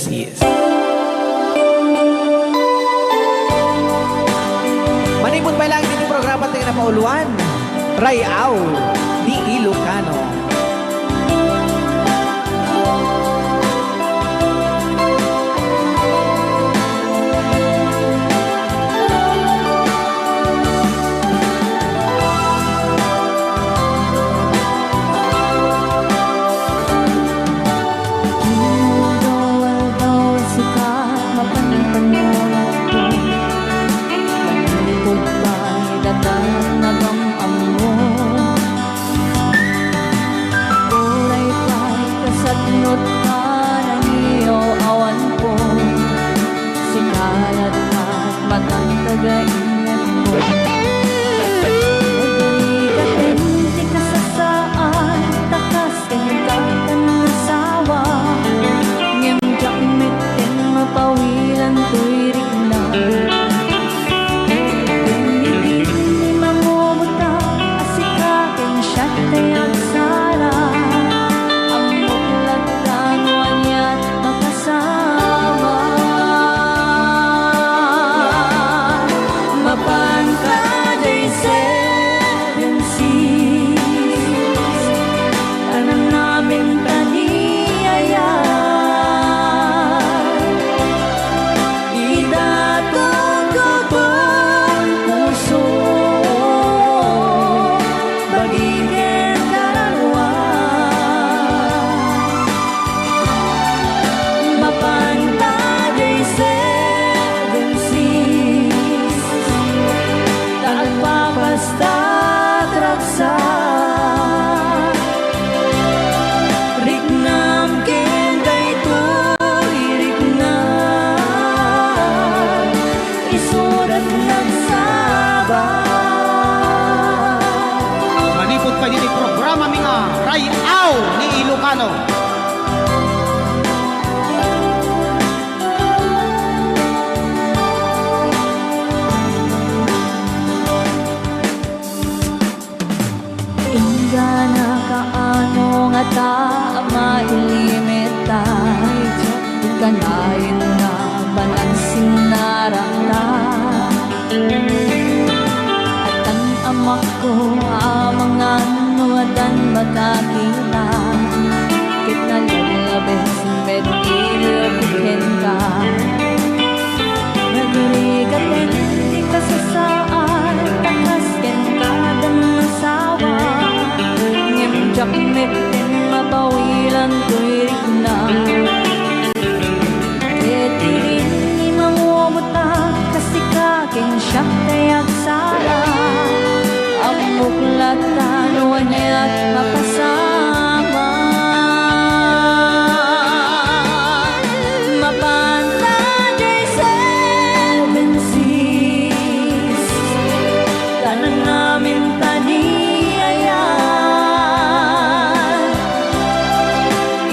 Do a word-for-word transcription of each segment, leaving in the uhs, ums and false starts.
Yes. Manipud pay laeng iti programa ti napauloan, Ray-aw ni Ilocano. Aldaw-aldaw, sika, mapan-, mapanpanunotko. Manipud pay datan nagam-ammo. Uray pay kasatnot a nangiyaw-awanko, sika lattan matan taga-ingetko. Nagrigaten ti kasasaan, ta kas kenka ti nangasawa, ngem diak metten mapawilan toy rikna. Ken idi mangungotko a sika ken siak ti agsala, ammok lattan no aniat makasama. Mapan ka diay seven seas, ta nanaminta ni ayat. Idatongko toy puso, bagi ken kararua. Mapan ta diay seven seas, ta agpapastak ragsak. Riknam ken daytoy rikna, isudat nagsaba. Manipud pay iti programami nga Ray-aw ni Ilocano. Inggana kaano ngata a mailimetan, kanayon nga panagsinnarakta. Addan amakko a mangan no addan makakita, ket nalallabes met idi kenka. Nagrigaten ti kasasaan, ta kas kenka ti nangasawa, ngem diak metten mapawilan toy rikna. Ket idi mangungotko a sika ken siak ti agsala, ammok lattan no aniat makasama. Mapan ta diay seven seas, ta nanaminta ni ayat.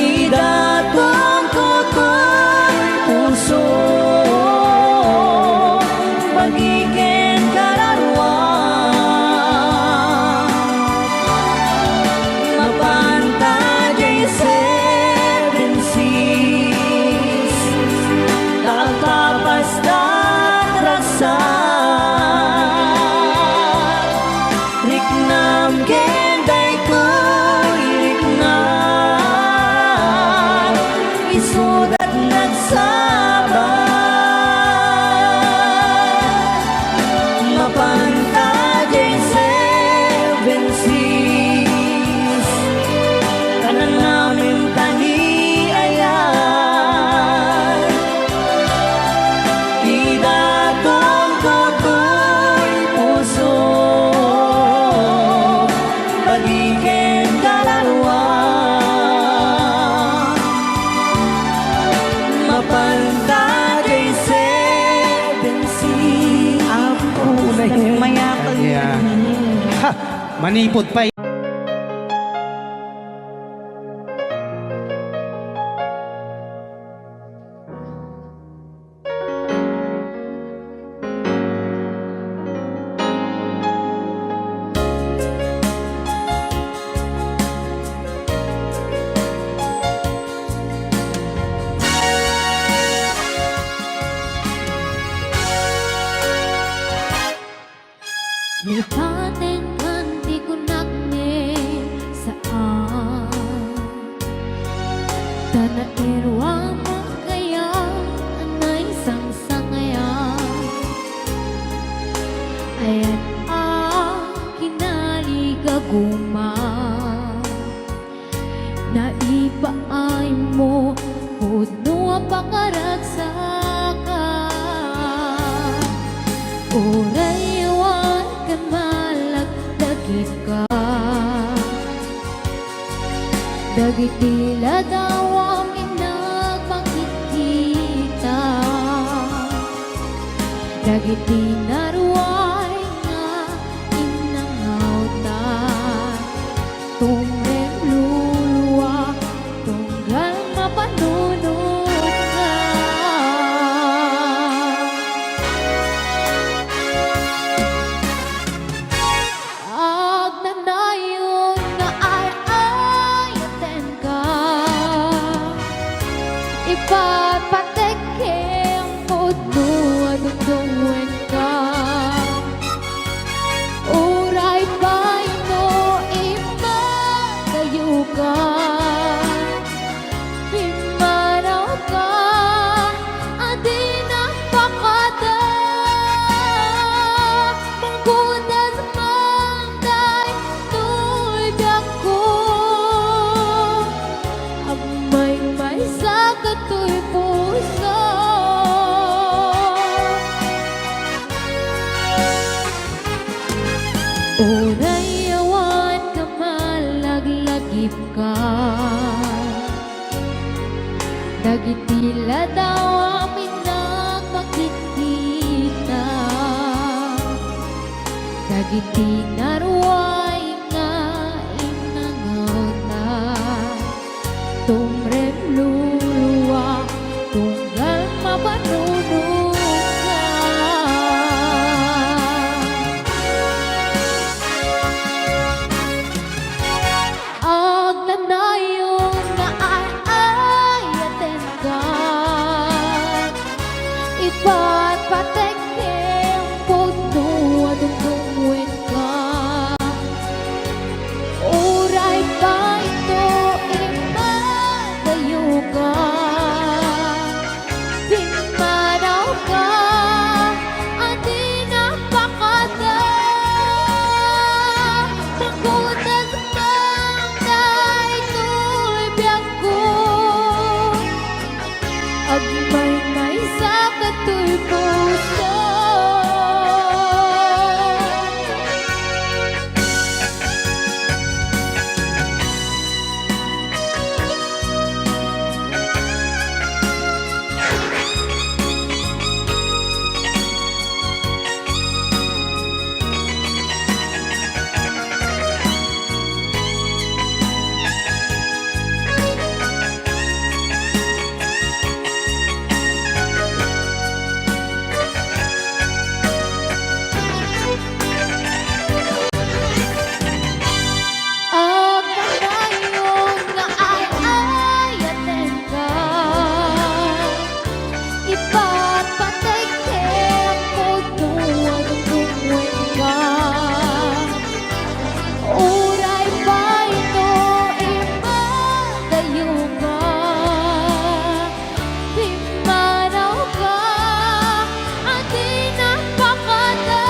Idatongko toy puso, bagi ken kararua. Mapan ta diay seven seas, ta agpapastak ragsak. Riknam ken daytoy rikna, isudat nagsaba. Mapan ta diay seven seas, ta nanaminta ni ayat. Idatongko toy puso, bagi ken kararua. Mapan ta diay seven seas. Apo na yun. Mayatag. Yeah. Ha! Manipud pay. Awan kaya a naisangsangayan, ayan a kinaligaguma. Naipaaymo pudno a pakaragsakan. Uray awan ken malagdagipka. Dagiti ladaw a minagmagkitkita. Dagiti naruay nga innangawtan. Tumremlulua, tunggal mapanunotka. Agnanayon nga ay-ayatenka. Ipatpatek ken pudno a dungdungenka. Uray pay no immadayoka, pimmanawka a dinak pakada. Mangkudas man daytoy biagko. Agmaymaysa katoy puso. Uray awan ka malaglagipka. Dagiti ladaw a minagmagkitkita. Dagiti naruay nga innangawta. Tumremlulua, tunggal mapanunotka. Agnanayon nga ay-ayatenka. Ipatpatek ken pudno a dungdungenka. Uray pay no immadayoka, pimmanawka a dinak pakada. Mangkudas man daytoy biagko. Agmaymaysa katoy puso. Agnanayon nga ay-ayatenka. Ipatpatek ken pudno a dungdungenka. Uray pay no immadayoka, pimmanawka a dinak pakada.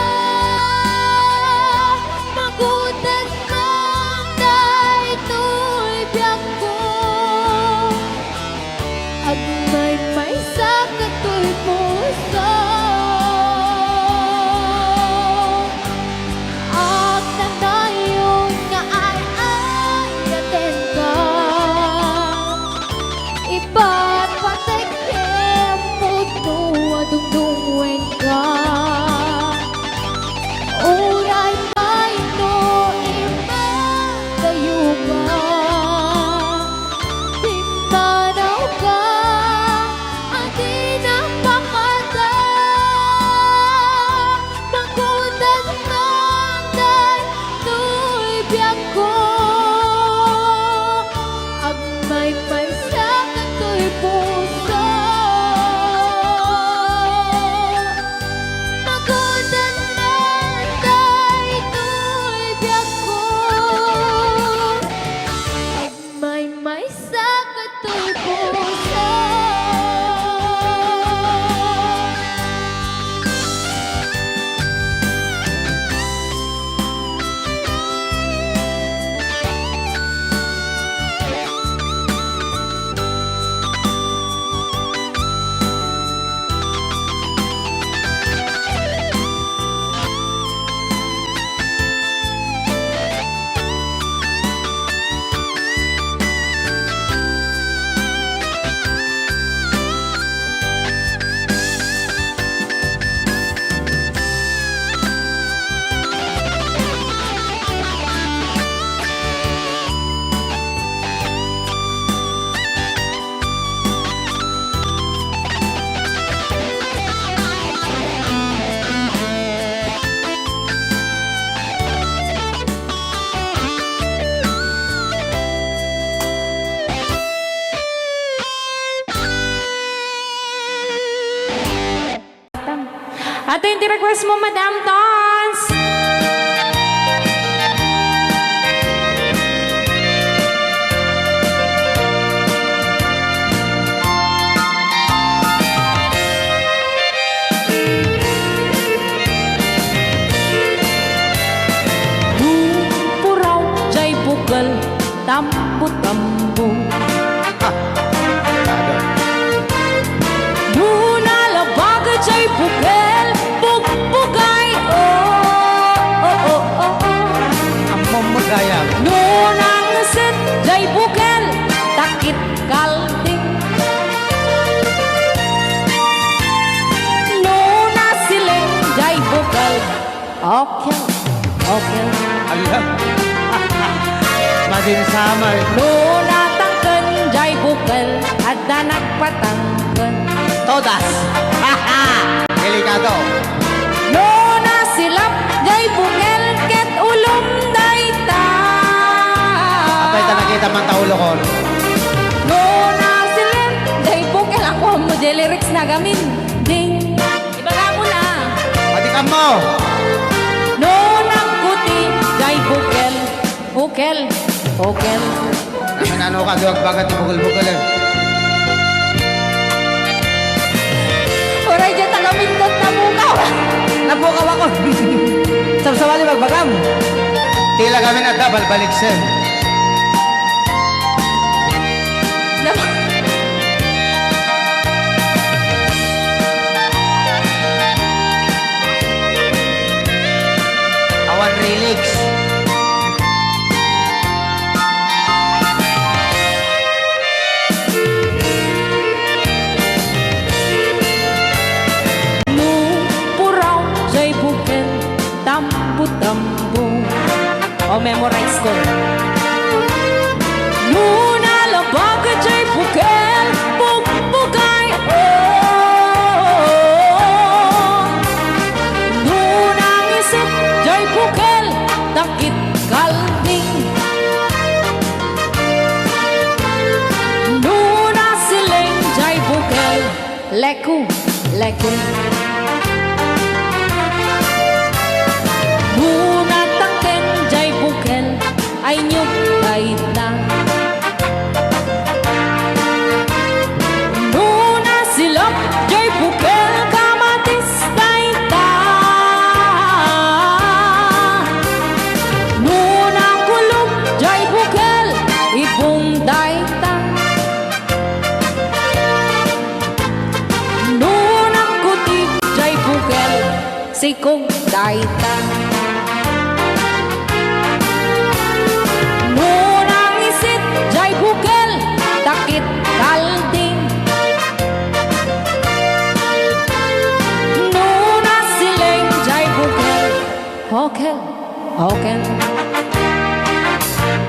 Mangkudas man daytoy biagko. Agmaymaysa katoy puso. Agnanayon nga ay-ayatenka. Ipatpatek ken pudno a dungdungenka. Uray pay no immadayoka, pimmanawka a di Ito yung request mo, Madam Tons. Puraw jay bukel, tambo-tambo. Ah, kada. Nuna labag jay bukel, bugbugay, oh, oh, oh, oh, oh. Ammom gayam. Nuna ngisit jay bukel, takit kalding. Nuna siling jay bukel, okel, okel. Ala. Madin summer. Nuna tangken jay bukel, adda nagpatangken. Todas. Delikado. Nuna silap jay bukel, ket ulom dayta. Apay ta nakita man ta ulokon. Nuna silap jay bukel, ako mo jay lyrics na gamin. Ding. Ibaga mo na. Pati ka mo. No nagkuti jay bukel, bukel, bukel. Namin ano ka, duwag bagat ti bukel-bukel eh. Uray, diyan taga Mindot, napukaw. Napukaw ako. Sabsabali magbagam. Tila kami na double baliksen. Nap- Awan lyrics. No puraw jay bukel, tambo-tambo. O, memorize ko. Nuna labag jay bukel, bugbugay, oh. Nuna ngisit jay bukel, takit kalding. Nuna siling jay bukel, leku, leku. Nuna tangken jay bukel, ay nyuk dayta. Nuna silap jay bukel, kamatis dayta. Nuna kulop jay bukel, ibong dayta. Nuna kuti jay bukel, sikog dayta. Nuna ngisit jay bukel, takit kalding. Nuna siling jay bukel, okel, okel.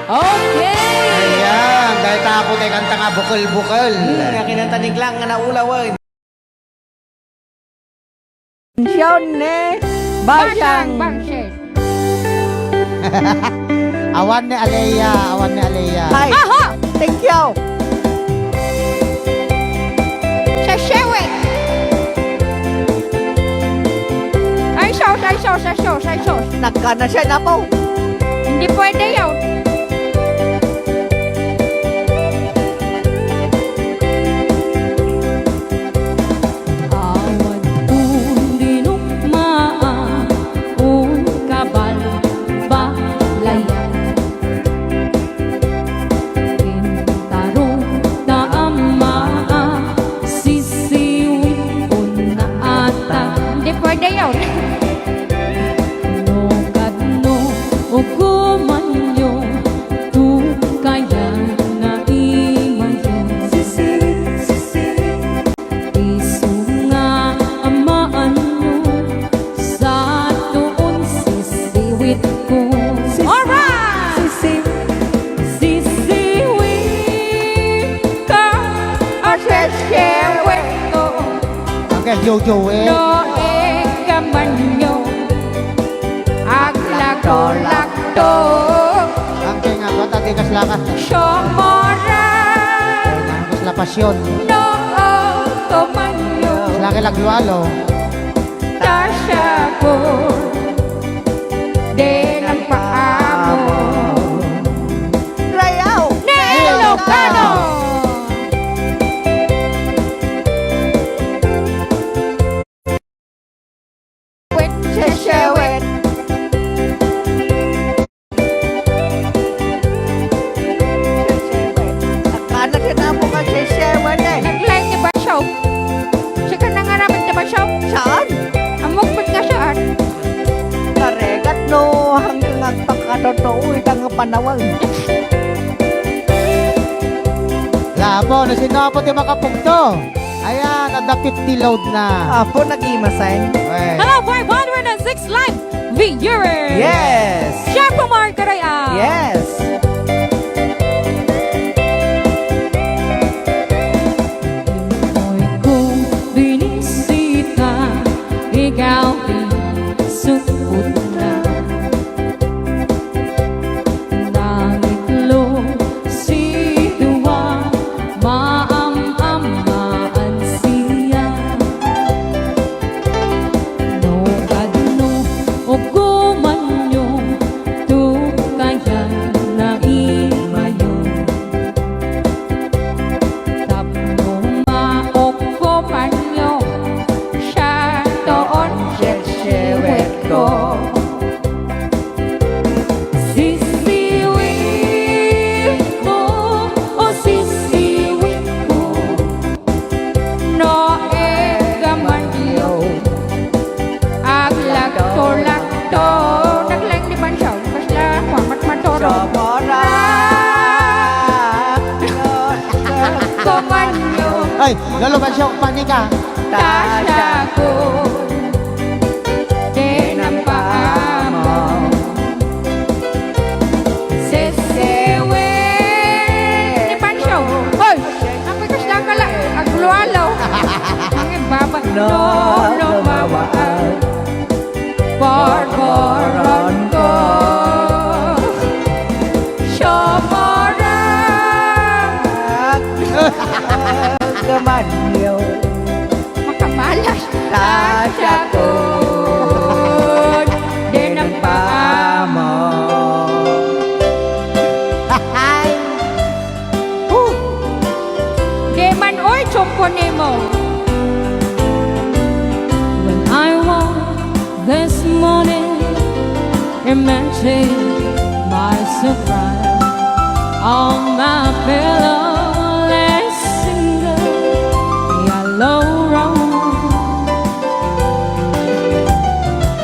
Okay. Ayan, dahil tapo tayo kanta nga bukel-bukel. Hmm, nga kinanta ni Glenn nga naulawan. Atensyon ni Basang. Basang Bangses. Awan ni Alea, awan ni Alea. Ay, aha! Thank you. Sasewit. Ay, sus, ay, sus, ay, sus, ay, sus. Nagkana siya, napo. Hindi pwede yun. Awan tinukmaa, ungkabal, balayan. Pintaro ta ammaa, sisiwit ko na ata. Hindi pwede yun. No kadno ugumanyo, tukayan nga imayo. Sisiwit, sisiwit. Isu nga amaanyo, sa tuon sisiwit ko. Alright! Sisiwit ka, asesiwit ko. Angkel Jojo, eh. No, eh, kamanyo. Aglagto-lagto. Angkel nga, ba't adi kas lakas? Siomora. Kas la pasyon. No, oh, kamanyo. Kas laki laglualo. Ta siak, dinan paammo. Rayaw! Ni Ilocano! Wet, sesewet. Sesewet. Akana ti namo nga sesewet, eh. Nag-live ni Basyo. Sika nangaramid ni Basyo? Saan? Ammok met nga saan. Karegat no, hanggang agpakatotoo ita nga panawag. Lapo, no sino apo ti makapugto? Ayan, adda fifty load na. Apo, nag-imasen. Okay. Hello, five hundred and six live viewers. Yes. Siak po, Mark Caraya. Yes. Ikoy ko binisita, ikaw ti sukot na. Nangitlo si Dua, maam-amaan siya. No kadno ukomanyo, tukayan na imayo. Tapno maokopanyo, siak toon sesewetko. Sisiwitko, o sisiwitko, no ikamanyo, aglagto-lagto. Nag-live ni Bansaw. Kasla, kuwan, matmatoro. Sobra. Kumanyo. Ay, Lolo Bansaw, panika. Ta siak, dinan paammo. Sesewet. Ni Pancho. Hoy! Ako'y kasla ka la. Aglualo. Ang ibaba. No, no, mawaan. Porporonko. Siomora. Kamanyo. Makamalas. Ta siak, dinan paammo. Woo! Di man, oy, tsumpo nimo. When I woke this morning, imagine my surprise. On my pillow lay single yellow rose.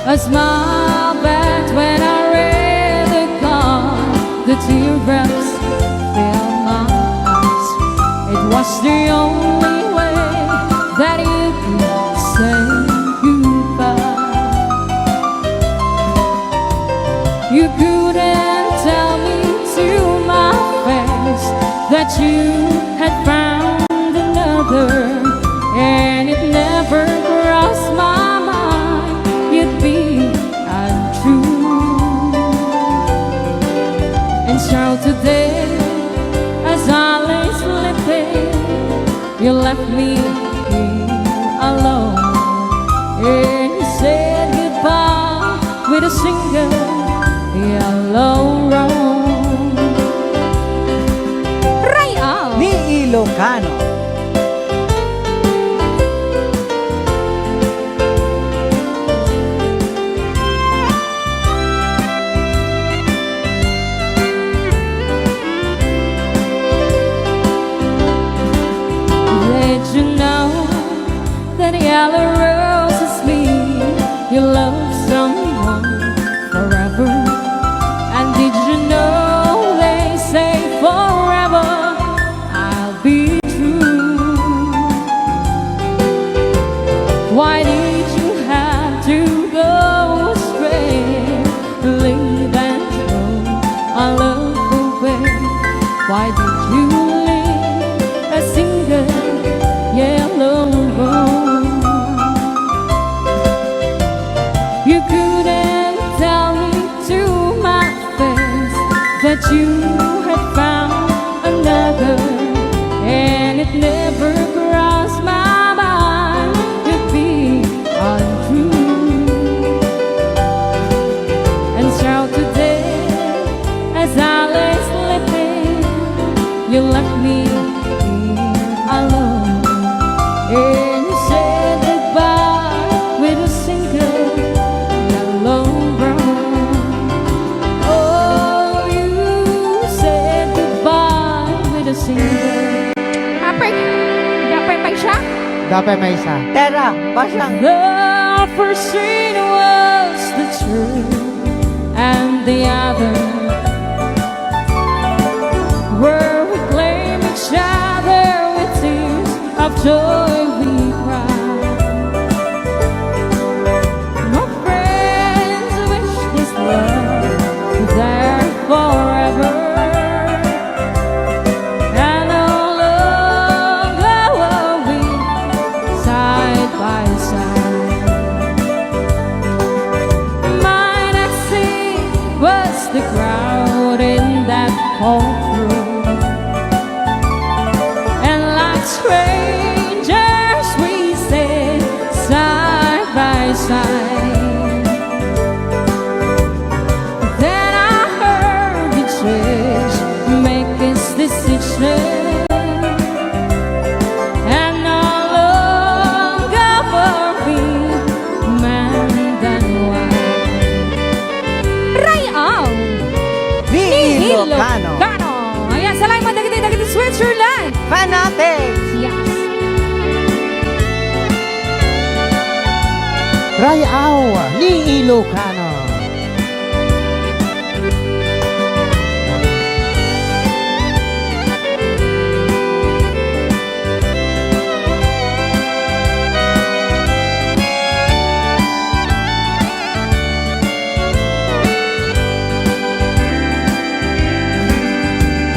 A smile that when I read the card, the teardrops fill my eyes. It was the only way that you could say goodbye. You couldn't tell me to my face that you had found another, and it never crossed my mind you'd be untrue. And so today, as I lay sleeping, you left me here alone, and you said goodbye with a single yellow rose. Ray-am! Ni Ilocano. Did you know that yellow roses mean you love someone forever? And did you know they say forever I'll be true? Why did you have to go astray? Leave and throw our love away. Why did you leave a single yellow rose? You couldn't tell me to my face that you had found another, and it never crossed my mind you'd be Dapat may isa. Tara, basa. The first sin was the truth, and the other where we claim each other with tears of joy we cry. My friends wish this love there forever. And how long will we side by side? My next sin was the crowd in that courtroom. And like strangers we sit side by side. Then I heard the judge make his decision, and no longer were we man than wife. Ray-aw ni Ilocano. Ilocano. Ayan, salamat dagiti, dagiti Switzerland. Fanatics. Yes. Ray-aw ni Ilocano.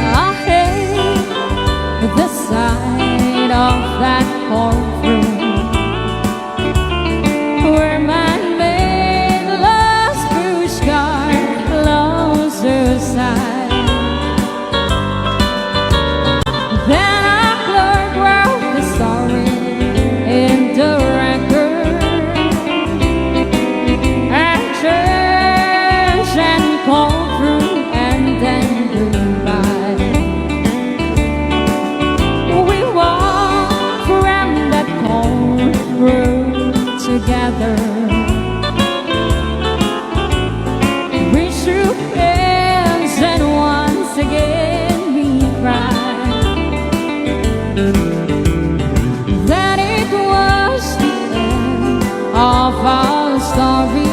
I hate the sight of that courtroom where my maid lost pushcart lost her sight. Then a clerk wrote the story in the record, and church and courtroom and then goodbye. We walk from that courtroom together. We shook hands and once again we cried. That it was the end of our story.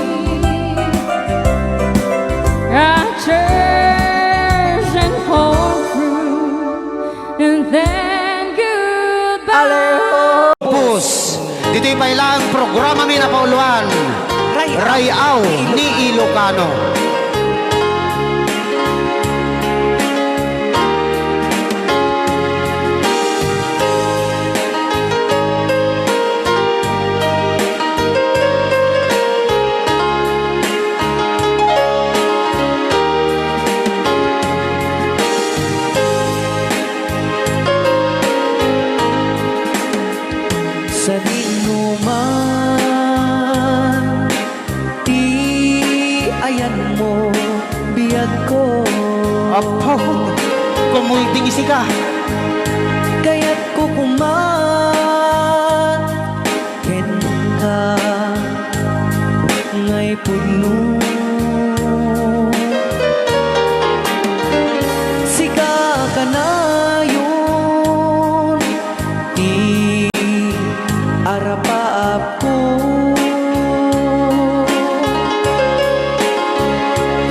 A church and courtroom, and then goodbye. Pus, ditoy pay laeng programami a napauluan, Ray-aw ni Ilocano. Sadino man ti ayanmo, biagko. Apo, kumulting isika. Kayatko koma kenka ngay pudno. Sika kanayon ti arapaapko.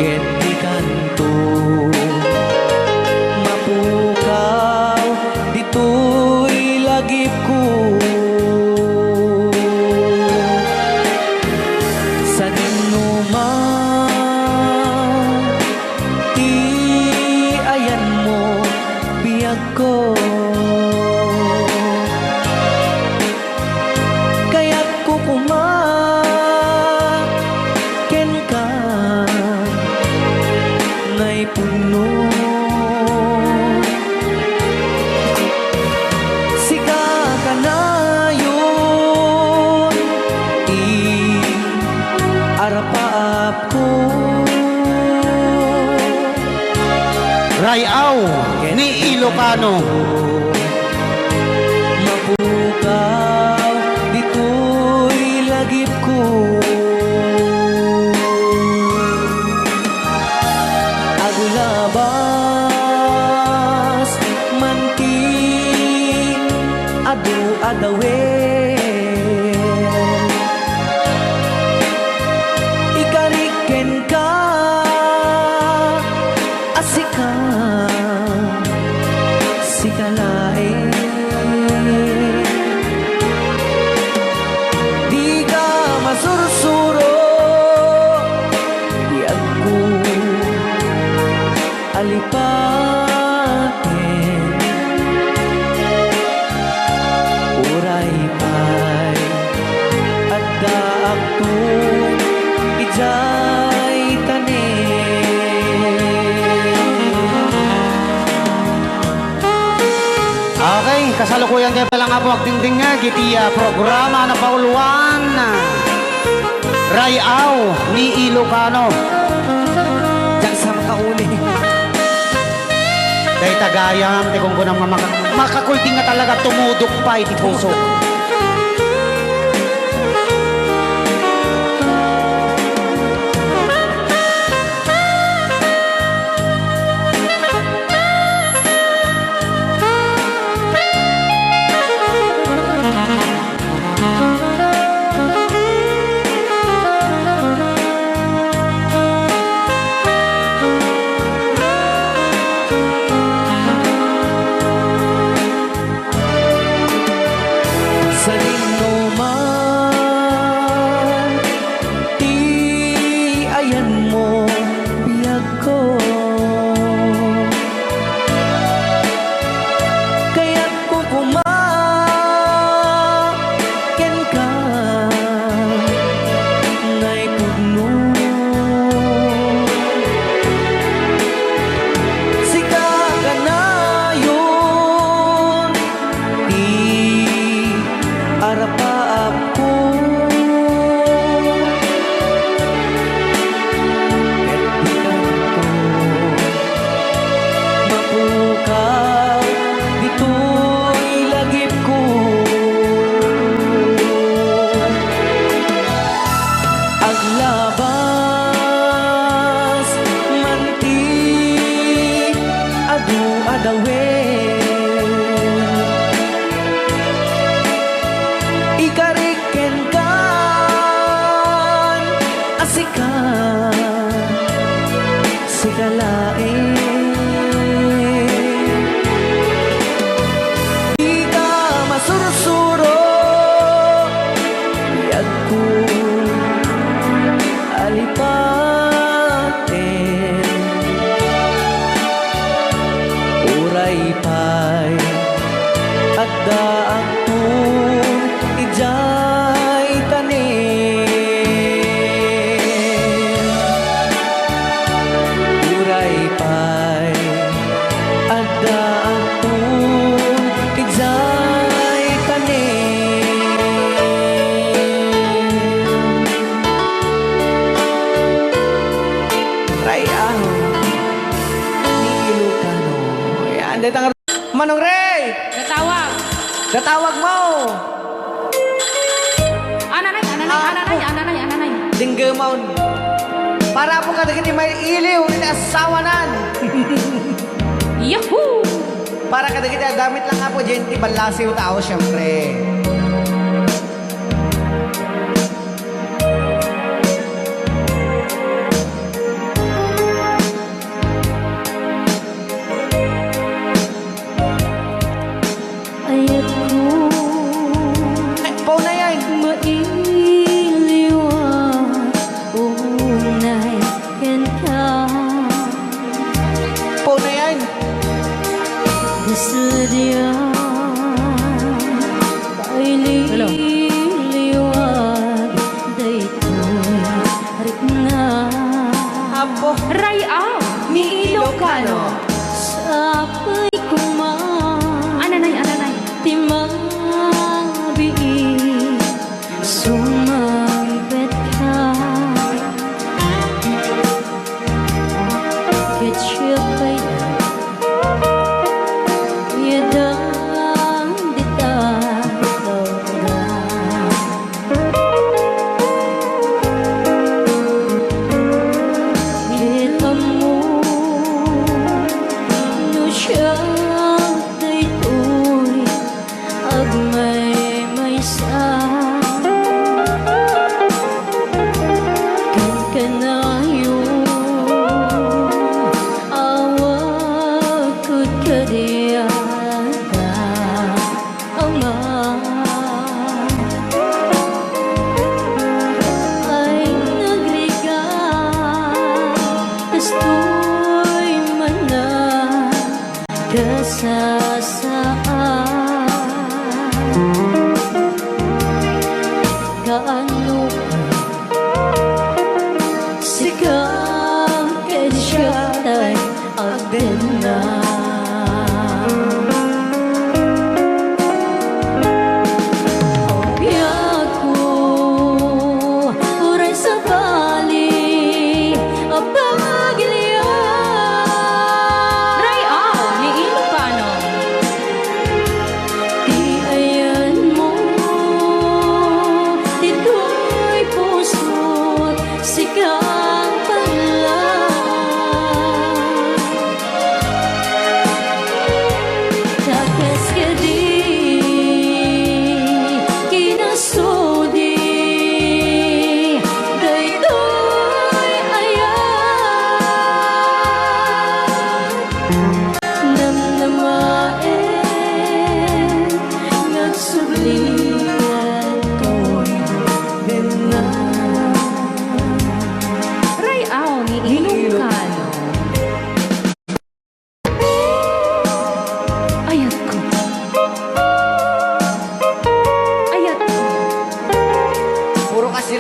Ket dikanto mapukaw ditoy lagipko. Sadino man ti ayanmo, biagko. Kayatko koma kenka ngay pudno. Sika kanayon ti arapaapko. Ray-aw ni Ilocano. Mapukaw ditoy lagipko. Aglabas man ti adu-adawen. Kasalukuyan tayo pala nga po agdingdingag iti, ah, programa na pauluan, ah, Ray-aw ni Ilocano. Diyan sa makauli. Dayta gayam ti kunkunam nga maka-, makakulding nga talaga tumudok pay ti puso. Sadinoman ti ayanmo, biagko. Kayatko koma kenka, naipudno. Sika kanayon ti arapaapko. Ket di kanto mapukaw ditoy lagipko. Aglabas man ti adu a dawet, ikarik kenkan a sika, sika laeng. Dika masursuro, biagko, alipaten. Uray pay addaakto idiay tanem. Uray pay addaakto idiay tanem. Ray-aw ni Ilocano. Ayan, dayta nga Manong Ray! Datawag. Datawag mo! Ananay, ananay, ananay, ananay, ananay. Dinggemon. Para po kadagiti may iliw iti asawanan. Yahoo! Para kadagiti addamit lang nga po, diyan ti ballasiw tao, siyempre. Ayatko. Ay, pauna yan. Mailiwan, umnay kenka. Pauna yan. Kasadian.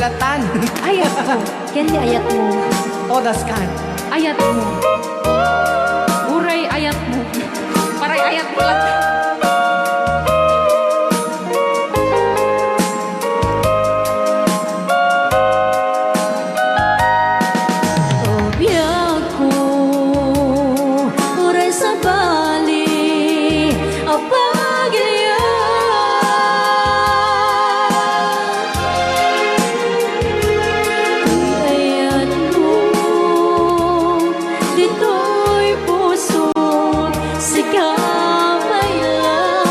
Latan. Ayatko. Ken ni ayatmo. Todas kan. Ayatmo. Uray ayatmo. Paray ayatmo lang. O biagko, uray sabali a pagilian. Ti ayatmo, ditoy puso, sika pay lang.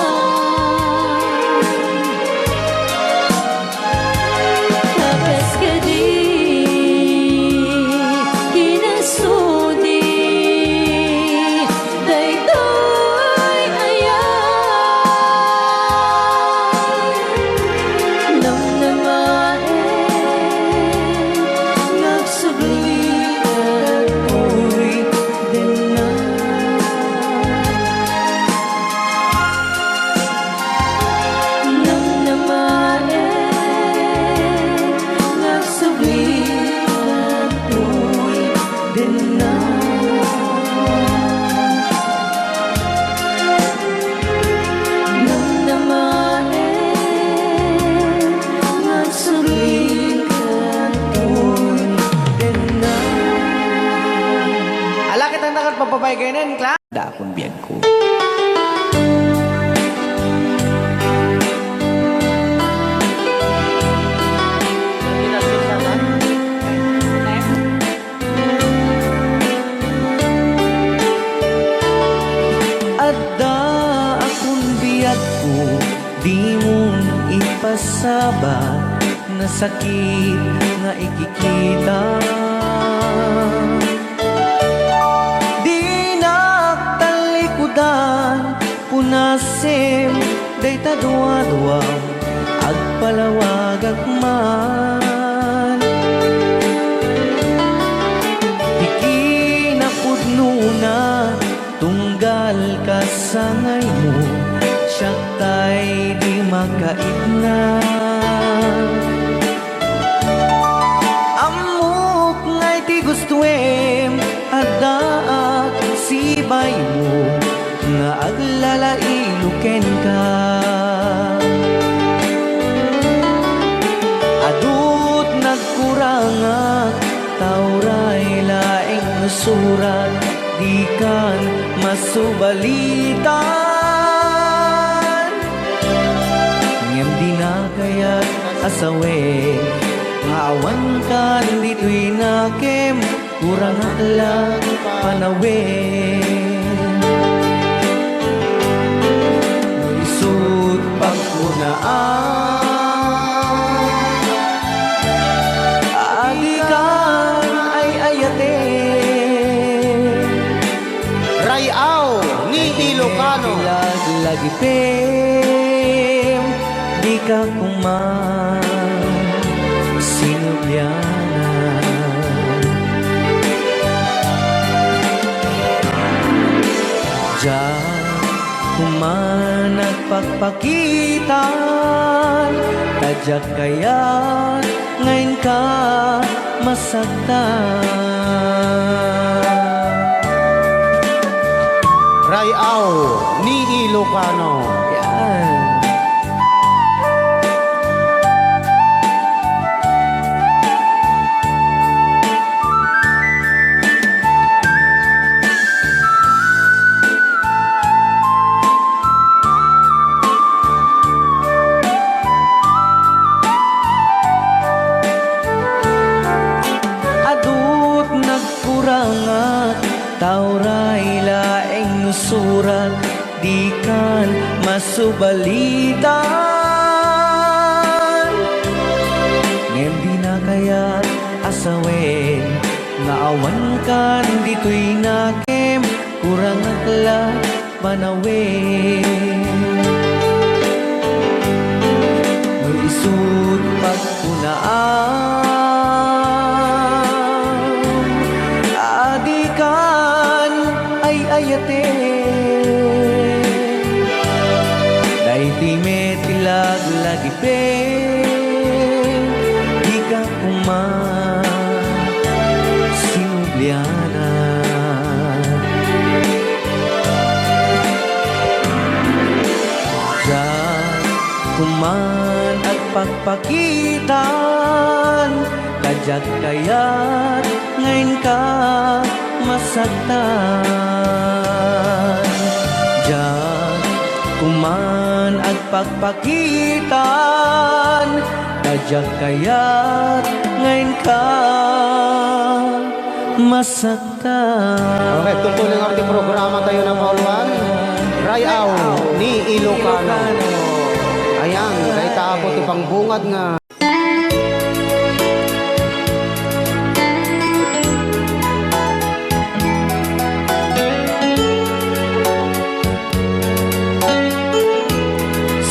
Tagas kadi, kinasudi, daytoy ayat. Namnamaen nga agsubli, apuy, denna. Namnamaen nga agsubli, apuy, denna. Namnamaen nga agsubli, apuy, denna. Ala, kitang dakat pagpapay kayo na, Cla-, Dakon biagko. Adda akon biagko, dimon ipasaba, nasakit nga ikikita. Dinak tallikudan, punasem dayta duadua, agpalawagak man. Ti kinapudnona, tunggal kasangaymo, siak tay di makaitna. Ammok nga iti gustoem, addaak sibaymo nga aglalailu kenka. Adut nagkurangak, ta uray laeng no surat, dikan masubalitan. Ngem dina kayat a sawen nga awankan ditoy nakem, kurangak la panawen. No isut' pagkunaan, a dikan ay-ayaten. Ray-aw ni Ilocano. Laglagipem, dika koma sinublianan. Diak koma nagpakpakitan, ta diak kayat nga inka masaktan. Ray-aw ni Ilocano. Yan. Adut nagkurangak, ta uray laeng no surat, dikan masubalitan. Ngem dina kayat a sawen nga awankan ditoy nakem, kurangak la panawen. No isut' pagkunaan, a dikan ay-ayaten. Daytoy met ti laglagipem, di Koma, sinubliana. Diak koman agpakpakitan, ta diak kayat nga inka masaktan. Diak koman agpakpakitan, ta diak kayat nga inka masaktan. Okay, tungtulin nga ti programa tayo na paulan. Ray-aw ni Ilocano. Ayan, dayta apo ti pangbungad nga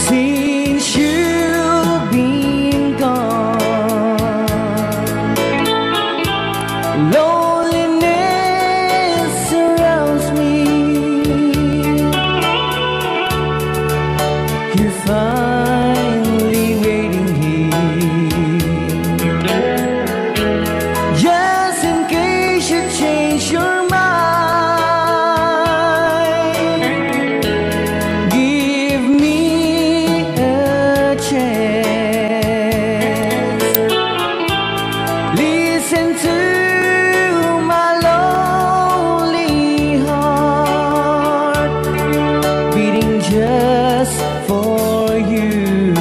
Since you've been gone, loneliness surrounds me. You're finally waiting here. Just in case you change your mind, give me a chance. Listen to my lonely heart beating just for you.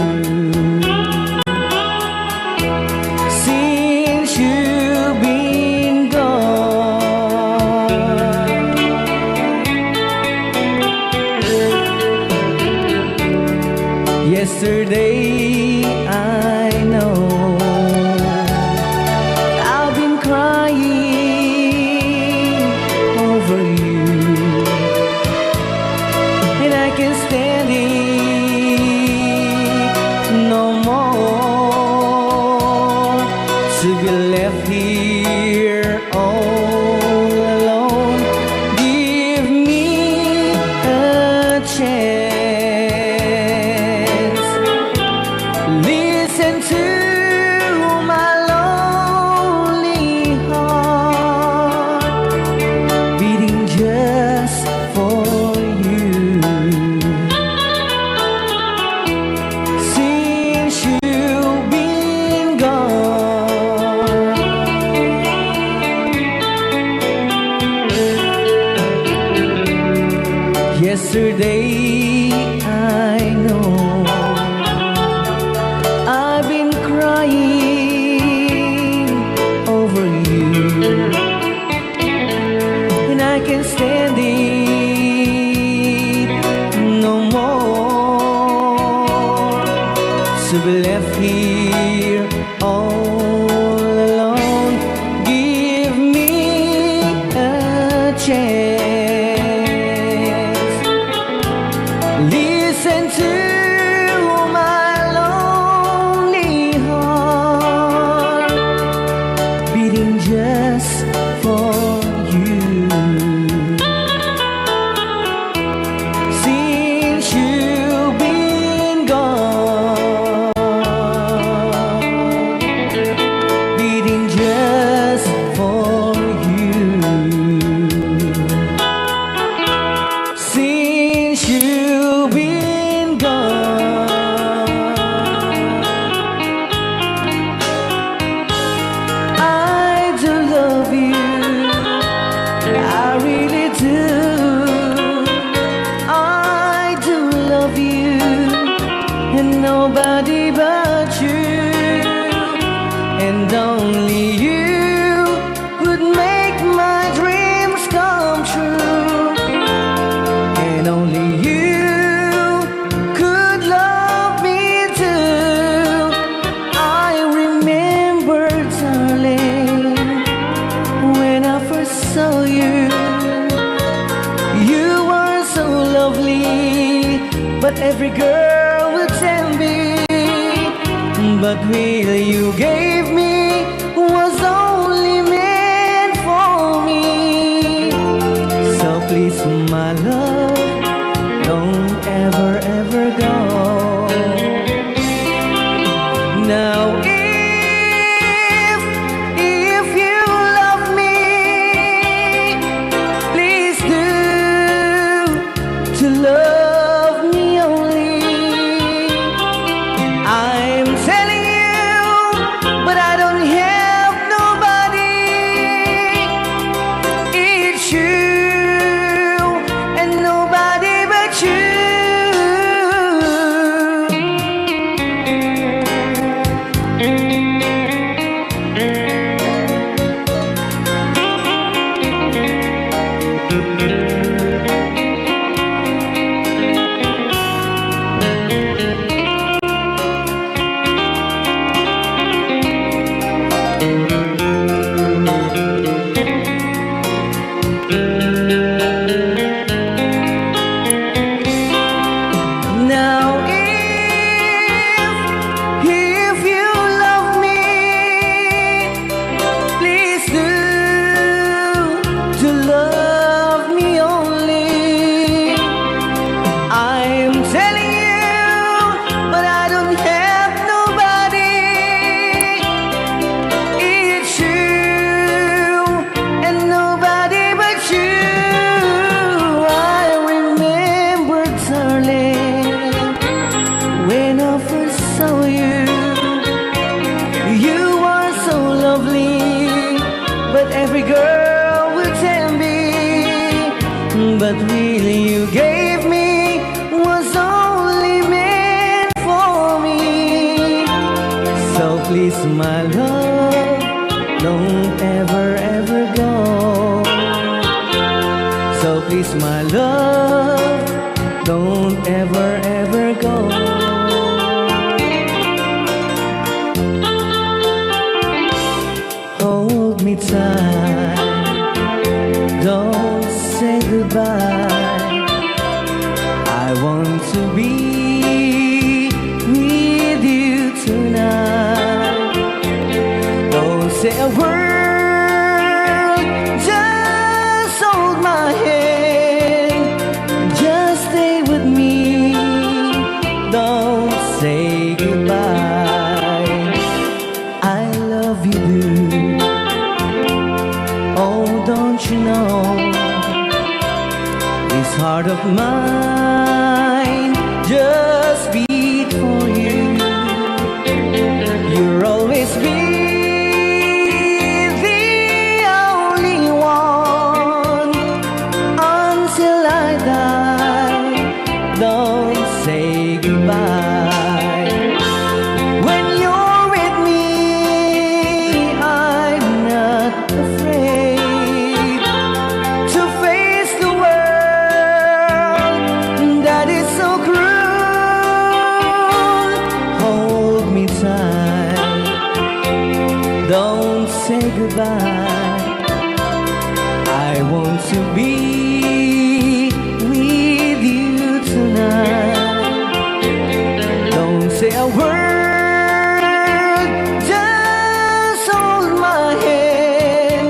Since you've been gone. Yesterday, I know I've been crying over you, and I can't stand it no more to be left here all alone. Give me a chance. Listen to my lonely heart beating just for you. Since you've been gone. Yesterday, I know I've been crying over you, and I can't stand it no more to be left here all alone. Give me a chance. Listen to my lonely heart beating just for you. Since you've been gone, beating just for you. Since you've been gone, I do love you. I really do. I do love you, and nobody but you, and only you could make my dreams come true, and only you could love me too. I remember, darling, when I first saw you, you were so lovely, but every girl would tell me, but will you gave me was only meant for me. So please, my love, don't ever, ever go. Now Please, my love, don't ever, ever go. So please, my love, don't ever, ever go. Hold me tight, don't say goodbye. I want to be with you tonight. Don't say a word, just hold my hand, just stay with me. Don't say goodbye. I love you, do. Oh, don't you know? This heart of mine just beat for you. You'll always be the only one until I die. Don't say goodbye. When you're with me, I'm not afraid to face the world that is so cruel. Hold me tight, don't say goodbye. I want to be with you tonight. Don't say a word, just hold my hand,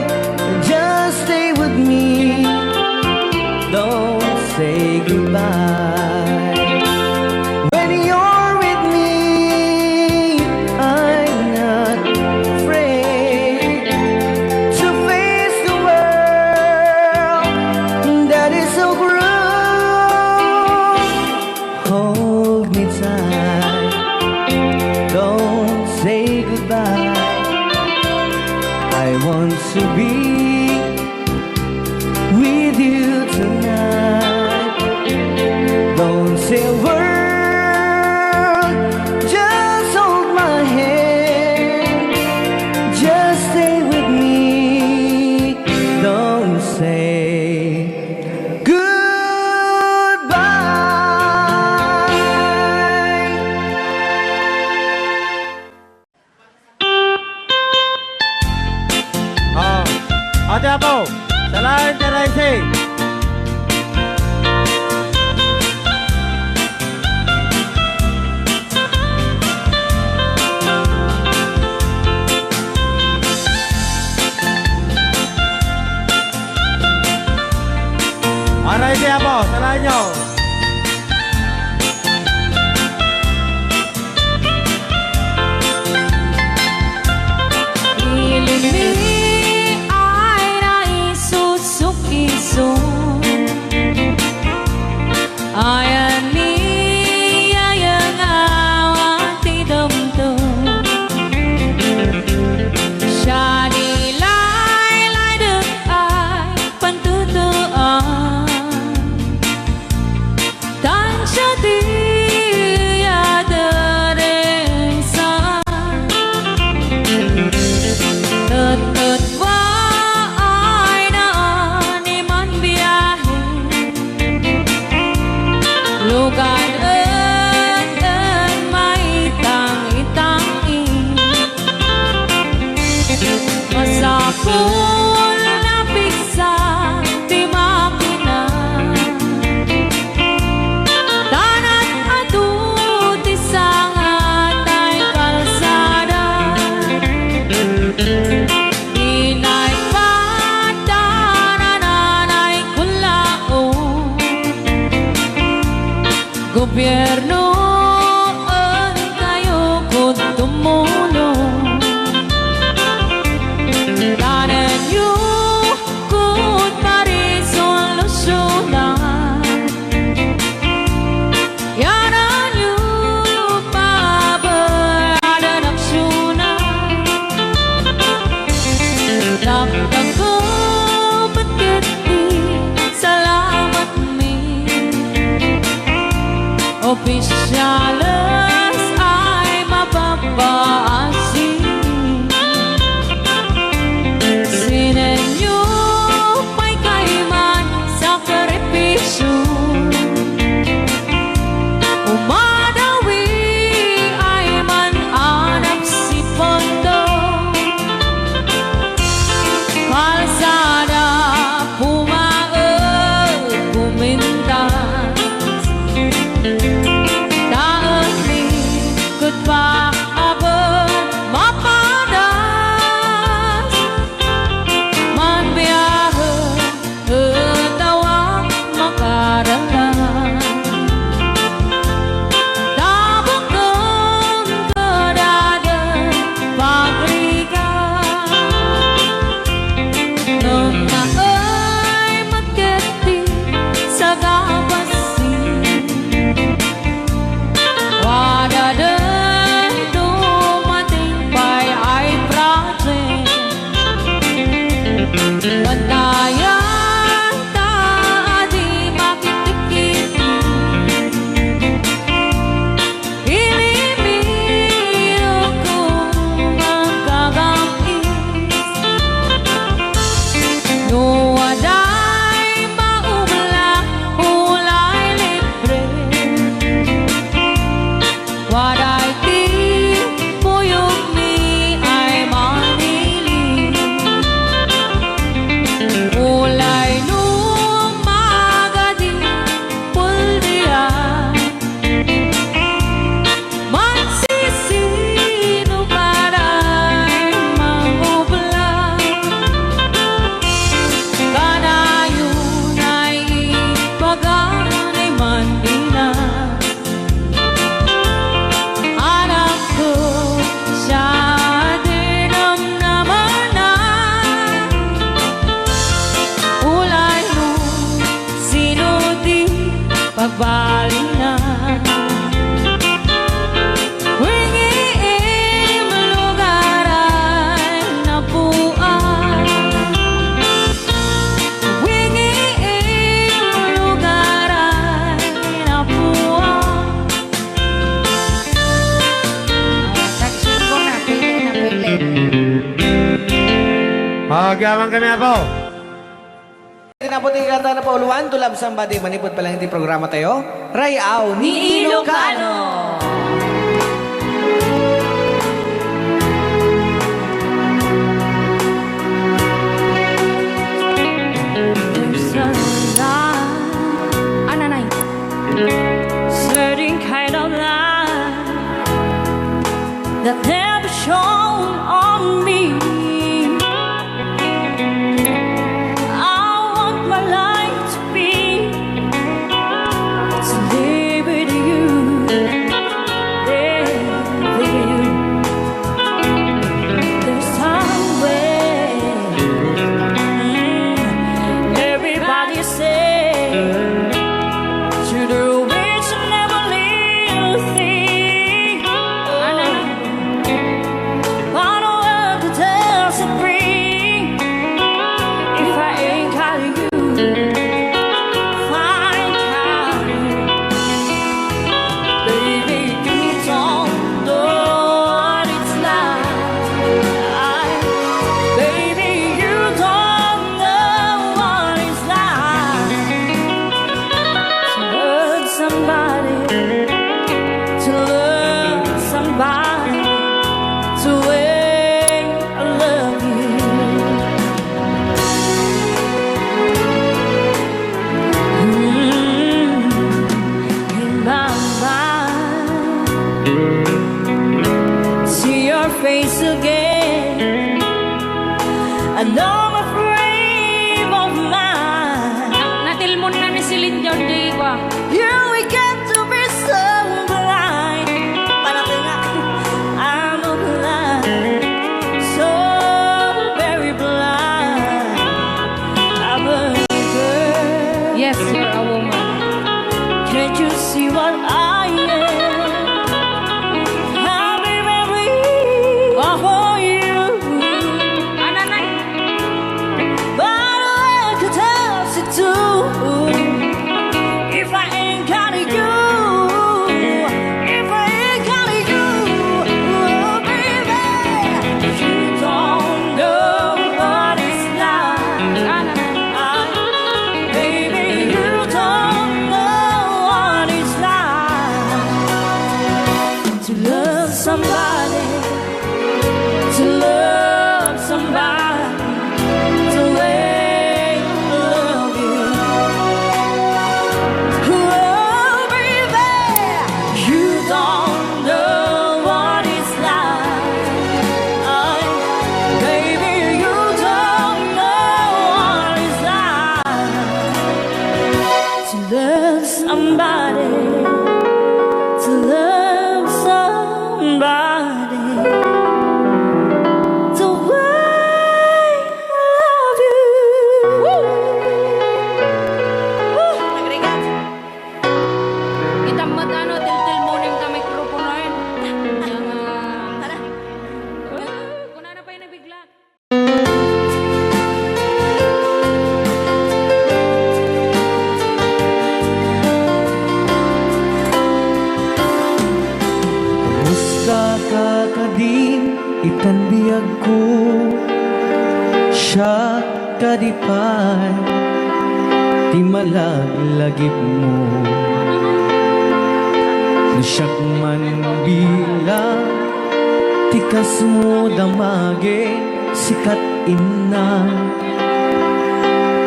just stay with me. Don't say goodbye. When you're with me, I'm not afraid to face the world that is so cruel. Hold me tight, don't say goodbye. I want to be with you tonight. Don't say a word, just hold my hand, just stay with me. Don't say goodbye. Oh, Ate Apo, salaen ti racing. Aray, Ate Apo, salaenyo. Ilinmi ay naisusukiso. Ayan ni ayang awan ti damdam. Siya ni laylay dek ay pantutuan. Tansa ti adareng saan. Ket, ket wa ay naan ni man biahe. Lugan en, en maitang-itangi. Masapul a pigsa ti makina. Tanat adu ti sangatay kalsada. Inay pagdanananay kullao. Gobierno, enkayo kod tumulong. Tanenyo kod parisolusyunan. Yananyo pababayan aksyonan. Agyaman kami, Apo. Iti naputi kanta na pauluan, To Love Somebody, manipud pa lang iti programa tayo. Rayaw ni Ilocano. There's a love, ananay. Certain kind of love that never shone on me. I want my life to be to live with you, live with you. There's some way, mm, everybody say to do which never little thing. What a world to tell supreme if I ain't got you. Fine, baby, you don't know what it's like. Baby, you don't know what it's like to hurt somebody, to love somebody the way I love you. Mm, in my mind, see your face again. I know my frame of mind. Natilmon na ni Celine Dion, di ba? You will get to be so blind. Panatay nga. I'm a blind, so very blind. I'm a girl. Yes, you're a woman. Can't you see what I am? I'll be ready for you. Ananay. But I could tell you too, if I ain't got you, if I ain't got you, baby, you don't know what it's like. Baby, you don't know what it's like to love somebody, to love somebody the way I love you. Oh, baby, you don't know what it's like. Baby, you don't know what it's like to love somebody, to love somebody the way I love you. Woo! Woo! Agrigat. Itam met ano, tiltilmonem ta mikroponen. Tara. Kunana pay nabigla. Kumusta ka kadin itan biagko? Siak kadi pay ti malaglagipmo. No siak man bilang ti kasmo, damagek sikat inna,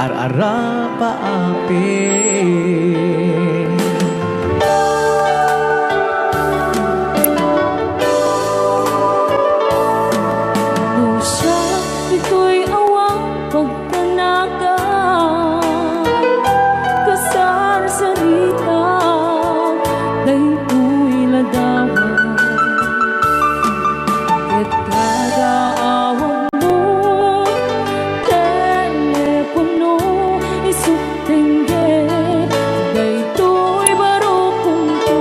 ar-arapa apay. No siak ditoy awan pagtanagan, kasarsarita daytoy ladawan. Ket kada awan mo telepono, isut tenggel daytoy barukongko.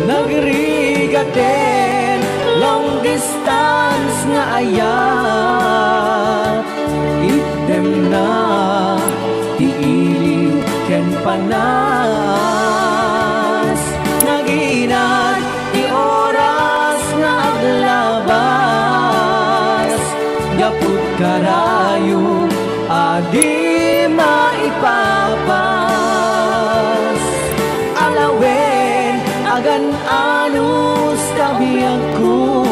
Nagrigaten long distance nga ayat, itdemna ti iliw ken panas. Naginat ti oras nga aglabas, gapu karayo a di maipapas. Alawen, agan-anos ta biagko,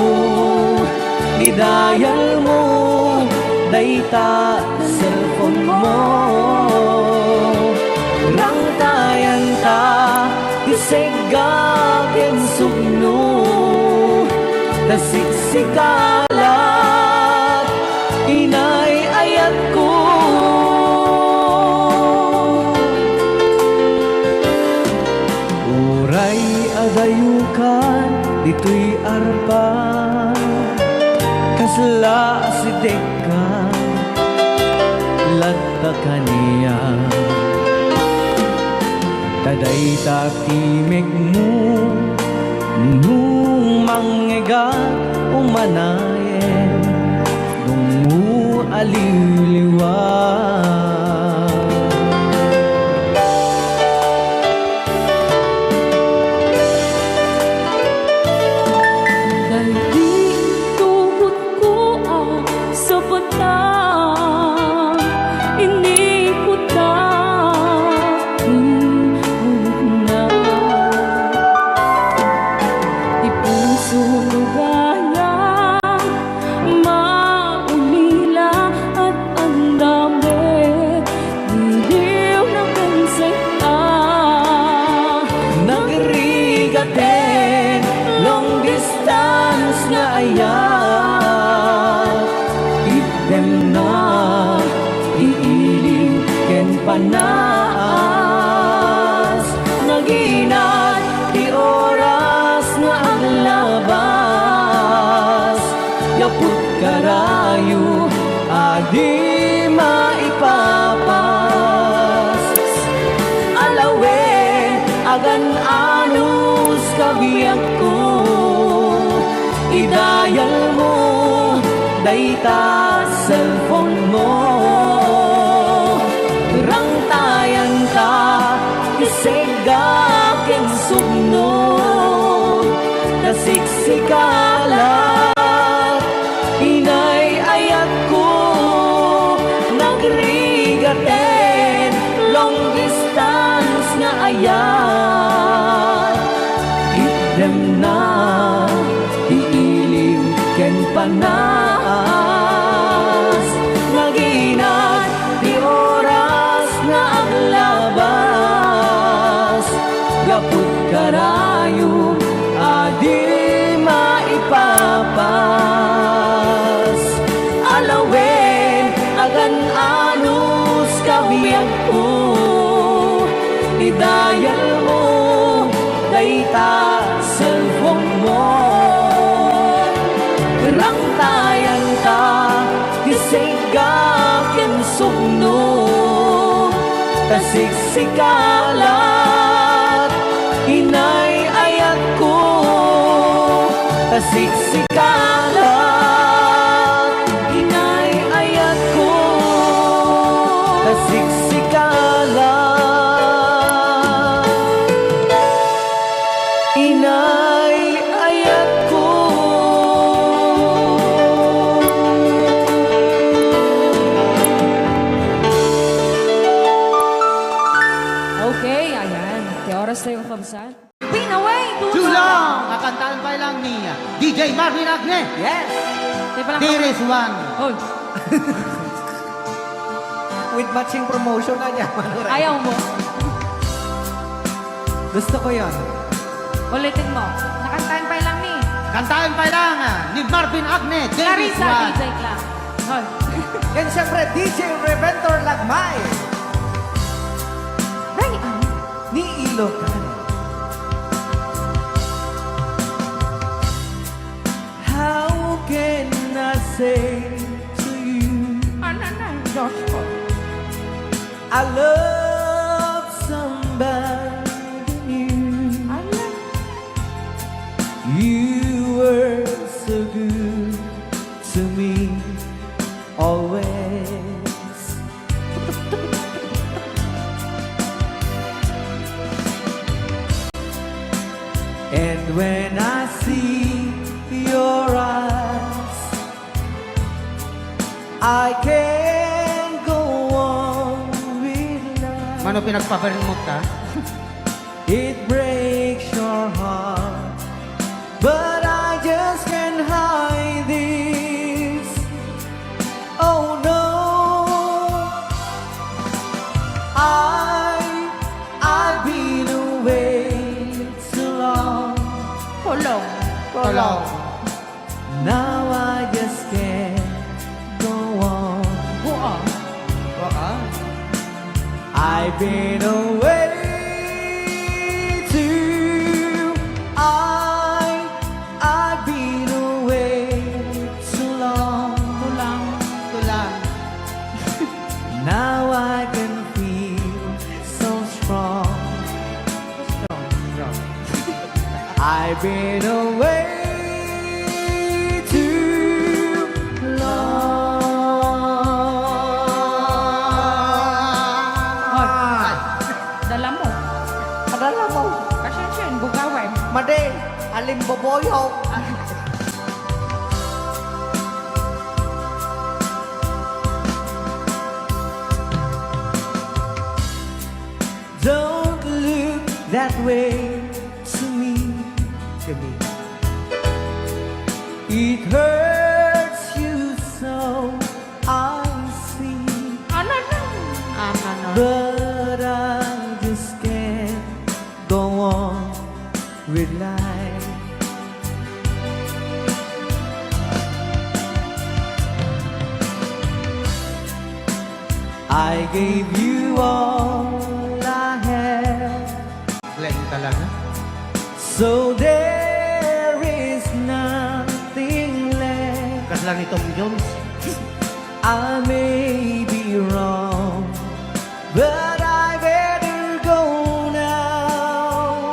idayalmo dayta cellphone mo. Rangtayanta ti segga ken sugno, ta siksika lat inay ayatko. Uray adayokan ditoy arpa, kasla asidegka latta kaniak. Ta dayta timekmo, nung mangngegak umanayen, dungngo a liwliwa. Daydi tugotko a sapata, inikuta ti ulotna. Ti puso no gayam maulila, at andam met, diliw na ken sek-a. Nagrigaten long distance nga ayat, itdem na ti iliw ken panas. Naginat ti oras nga aglabas, gapu karayo a di maipapas. Alawen, agan-anos ka biagko, idayalmo dayta cellphone mo. Rangtayanta ti segga ken sugno, ta siksika lat inay ayatko. Nagrigaten long distance nga ayat, itdem na ti iliw ken panas. Naginat ti oras nga aglabas, gapu karayo a di maipapas. Alawen, agan-anos ka biagko, idayalmo dayta cellphone mo. Rangtayanta ti segga ken sugno, ta siksika lat inay ayatko, ta siksika lat inay ayatko, ta siksika lat inay ayatko. Okay, ayan. Ti oras tayo, kabsat. Pinaway, too long. Too long. Kakantahan pa lang ni D J Marvin Agne. Yes. There is one. Oh. With matching promotion na niya, Manoy. Ayaw mo. Gusto ko yon. Ulitin mo. Nakantahan pa lang ni. Kantahan pa lang, ah, ni Marvin Agne, There is Clarissa, one. D J Clark. Hoy. And syempre, D J Reventor Lagmay. Ray, ah. Ni Ilocano. How can I say to you, ano na, Diyos ko? I love somebody new. Ala. You were so good to me always. And when I see your eyes, I can't go on with life. Mano, pinagpaparinmot ka? It breaks your heart, but I just can't hide this. Oh no, I, I've been away too long. Too long. Too long. Now I just can't go on. Go on. Go on. I've been away too, I, I've been away too long. Too long. Too long. Now I can feel so strong. Strong, strong. I've been away too long. Hoy, dala mo. Padala mo. Pasensya, bugawan. Madi, alimboboyo. Don't look that way to me. To me. It hurts you so, I see. Ano na? Ano na? But I just can't go on with life. I gave you all I have. Galing talaga. So there is nothing left. Kasla ni Tom Jones. I may be wrong, but I better go now.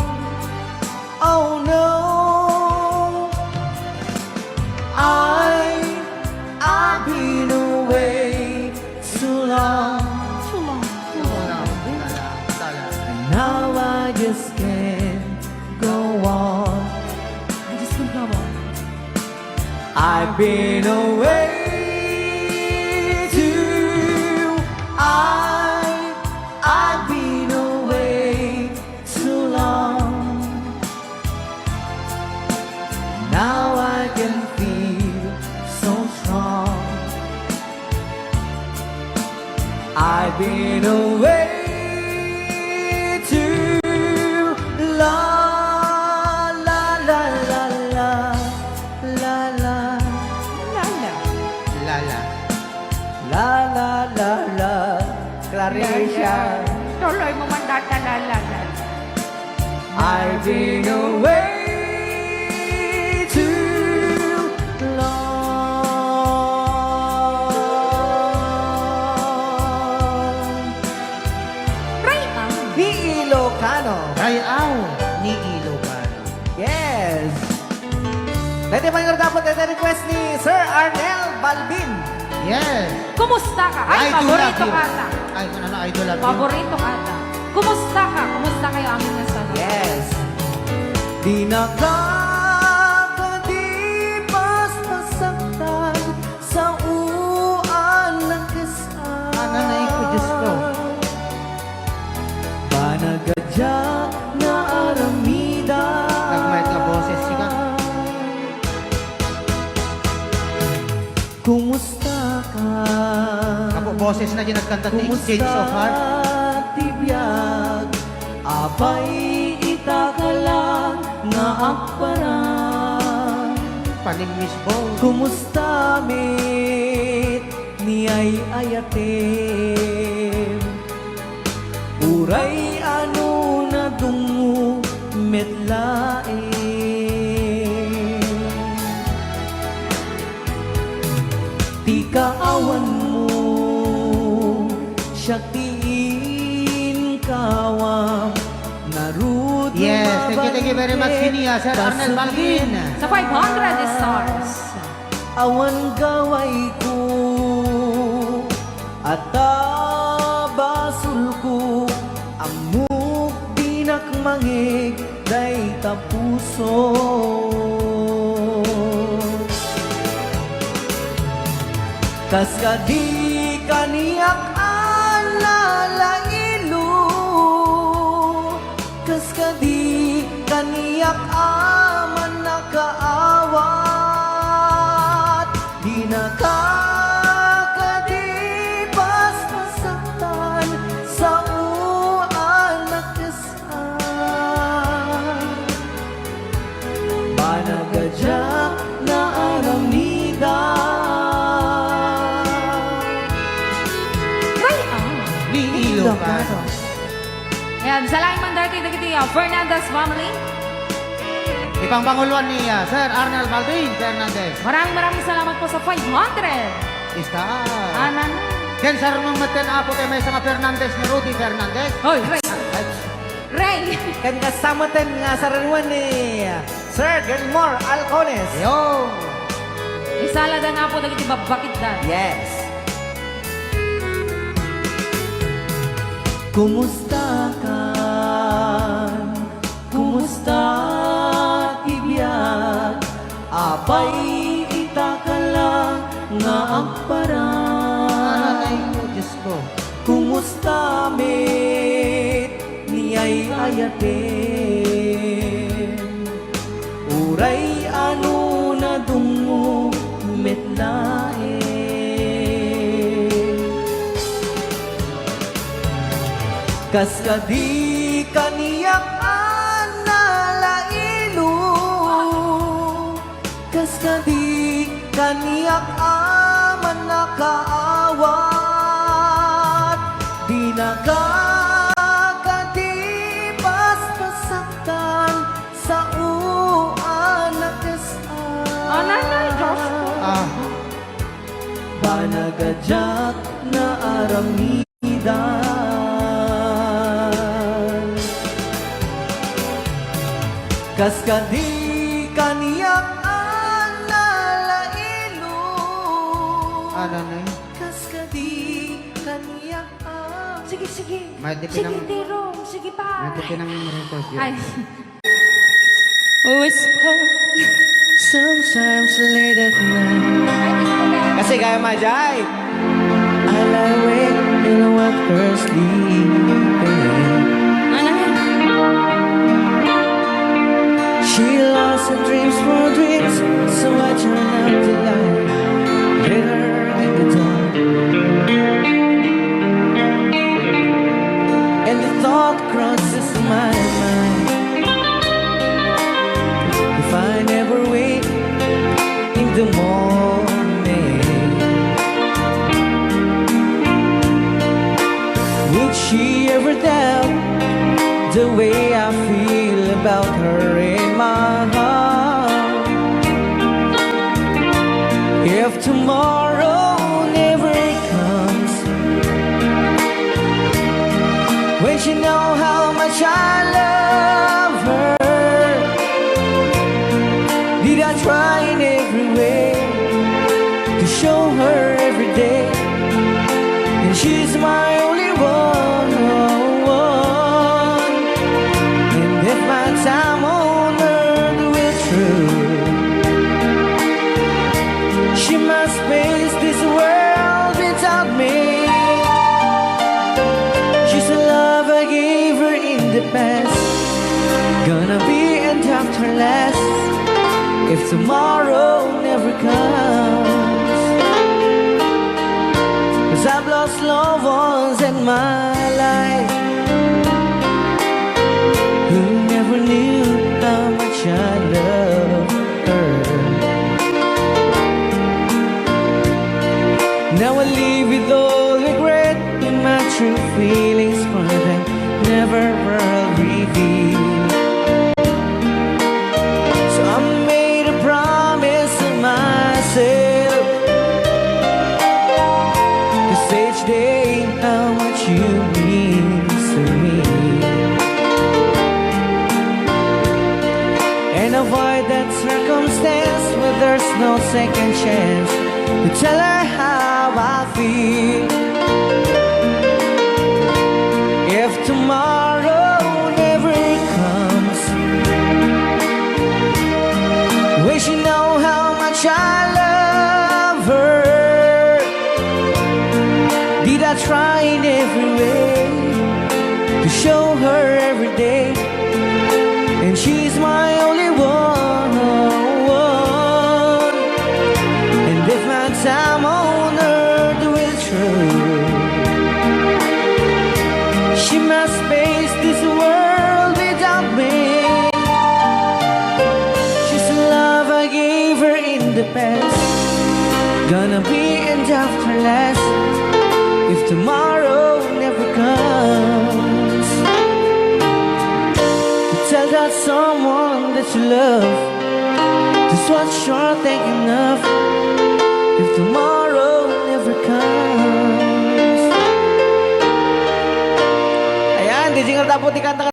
Oh no, I, I've been away too long. Too long. Too long. And now I just can't go on. I just can't go on. I've been away too, I, I've been away too long. Now I can feel so strong. I've been away too long. La, la, la, la, la, la. Lala. Lala. La, la, la, la. Claricia. Tuloy mo man data, la, la, la. I've been away too long. Rayaw ni Ilocano. Rayaw ni Ilocano. Yes. Daytoy pay nga dapat, daytoy request ni Sir Arnel Balbin. Yes. Kumusta ka? Ay, I do love paborito you. Ka ata. Ay, ano, I do love you. Paborito ka ata. Kumusta ka? Kumusta kayo, amin nga sana? Yes. Di na ka kadi pas masaktan sa uan na kesan. Ananay ko, Diyos ko. Banag a diak naaramidan. Nagmayat nga boses, sika. Kumusta ka? Apo, boses na di nagkanta ti Exchange of Heart. Kumusta ti biag? Apay ita ka lang nga agparang? Panimmisbo. Kumusta met ni ay-ayatem? Uray ano nadungmo met laeng ti kaawanmo, siak ti inkawam, ngarud. Yes, thank you, thank you very much, Sinia, Sir Arnel Balbin. Sa five hundred stars. Awan gawayko, ata basolko, ammok dinak mangeg dayta puso. Kas kadi kaniak a nalailo, kas kadi kaniak a mannakaawat, dinaka kadi basta saktan, sao a nakes-, Banag a diak naaramidan. Ray, ah. Ni Ilocano. Ayan, salamat man dati dagiti, ah, Fernandez family. Ipangpanguloan ni, ah, Sir Arnel Balvin Fernandez. Maraming, maraming salamat po sa five hundred. Star. Anan. Ken sarmang metten, Apo, ti maysa nga Fernandez ni Rudy Fernandez. Hoy, Ray. Ay, Ray! Ken kasta metten nga sararuan ni Sir Gilmore Alcones. Yo! Isala da nga po dagiti babbakitda. Yes. Kumusta ka? Kumusta ti biag? Apay, ita ka la nga agparang. Ay, Diyos ko. Kumusta met ni ay-ayatem? Uray ano nadungmo met laeng. Kas kadi kaniak a nalailo, kas kadi kaniak a mannakaawat, dinaka kadi basta saktan, sao a nakes-an. Anay, Diyos ko. Ah. Banag a diak naaramidan. Kas kadi kaniak a nalailo. Ano na yun? Kas kadi kaniak a. Sige, sige. May di Sige, pinang-, Jerome. Sige pa. May di pinang-record yun. Ay. Whisper. Sometimes late at night. Kasi kaya majay. I lie awake and watch her sleeping. Ano? She lost her dreams for dreams, so I turn out the light. Let her in the dark. And the thought crosses my mind. If I never wake in the morning, would she ever doubt the way I feel about her in my heart? If tomorrow never comes, when she know how much I love her, did I try in every way to show her every day? And she's my only one. And if my time on earth will through, she must face this world without me. She's the love I gave her in the past. Gonna be and after last if tomorrow never comes. 'Cause I've lost loved ones in my life who never knew how much I love her. Now I live with all regret, and my true feelings for them never were revealed. So I made a promise to myself to say each day how much you mean to me, and avoid that circumstance where there's no second chance to tell her how I feel. If tomorrow never comes, when she know how much I love her, show her every day, and she's my only one. And if my time on earth will through, she must face this world without me. She's the love I gave her in the past, gonna be enough to last if tomorrow never comes. To tell that someone that you love, this one's sure thinking of if tomorrow never comes. Ayan, D J Ngardapo, ti kanta.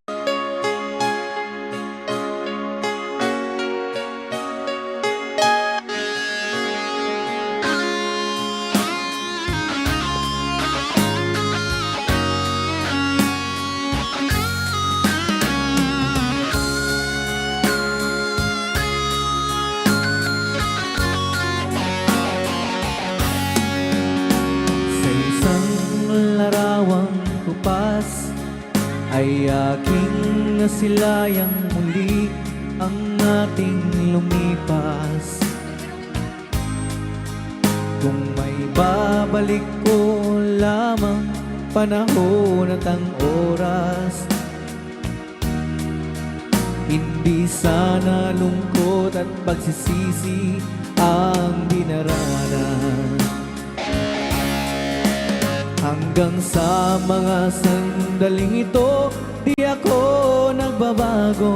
Sa isang larawang kupas ay aking nasilayang muli ang ating lumipas. Kung maibabalik ko lamang panahon at ang oras, hindi sana lungkot at pagsisisi ang dinaranan. Hanggang sa mga sandaling ito, di ako nagbabago.